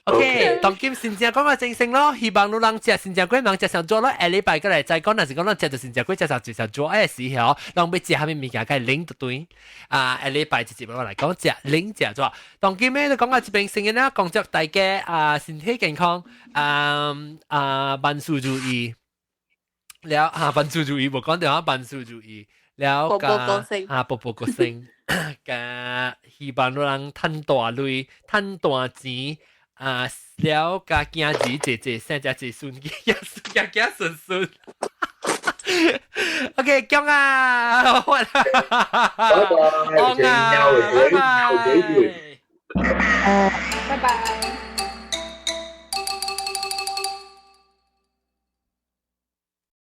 OK，當今先正講個正性咯，希望你人食新正粿，人食上做咯。下禮拜過來再講，若是講咱食著新正粿，食上食上做的時候，人欲食啥物物件，該冷就對。啊，下禮拜直接我來講食冷食做。當今咧，講到這邊先啦，講祝大家啊身體健康，啊啊萬事如意。了啊萬事如意，無講到啊萬事如意。了步步高升。啊步步高升，加希望你人趁大鐳，趁大錢。啊，了加囝兒濟濟生只濟孫，子孫子孫孫。OK，強啊，拜拜，拜拜，拜拜拜。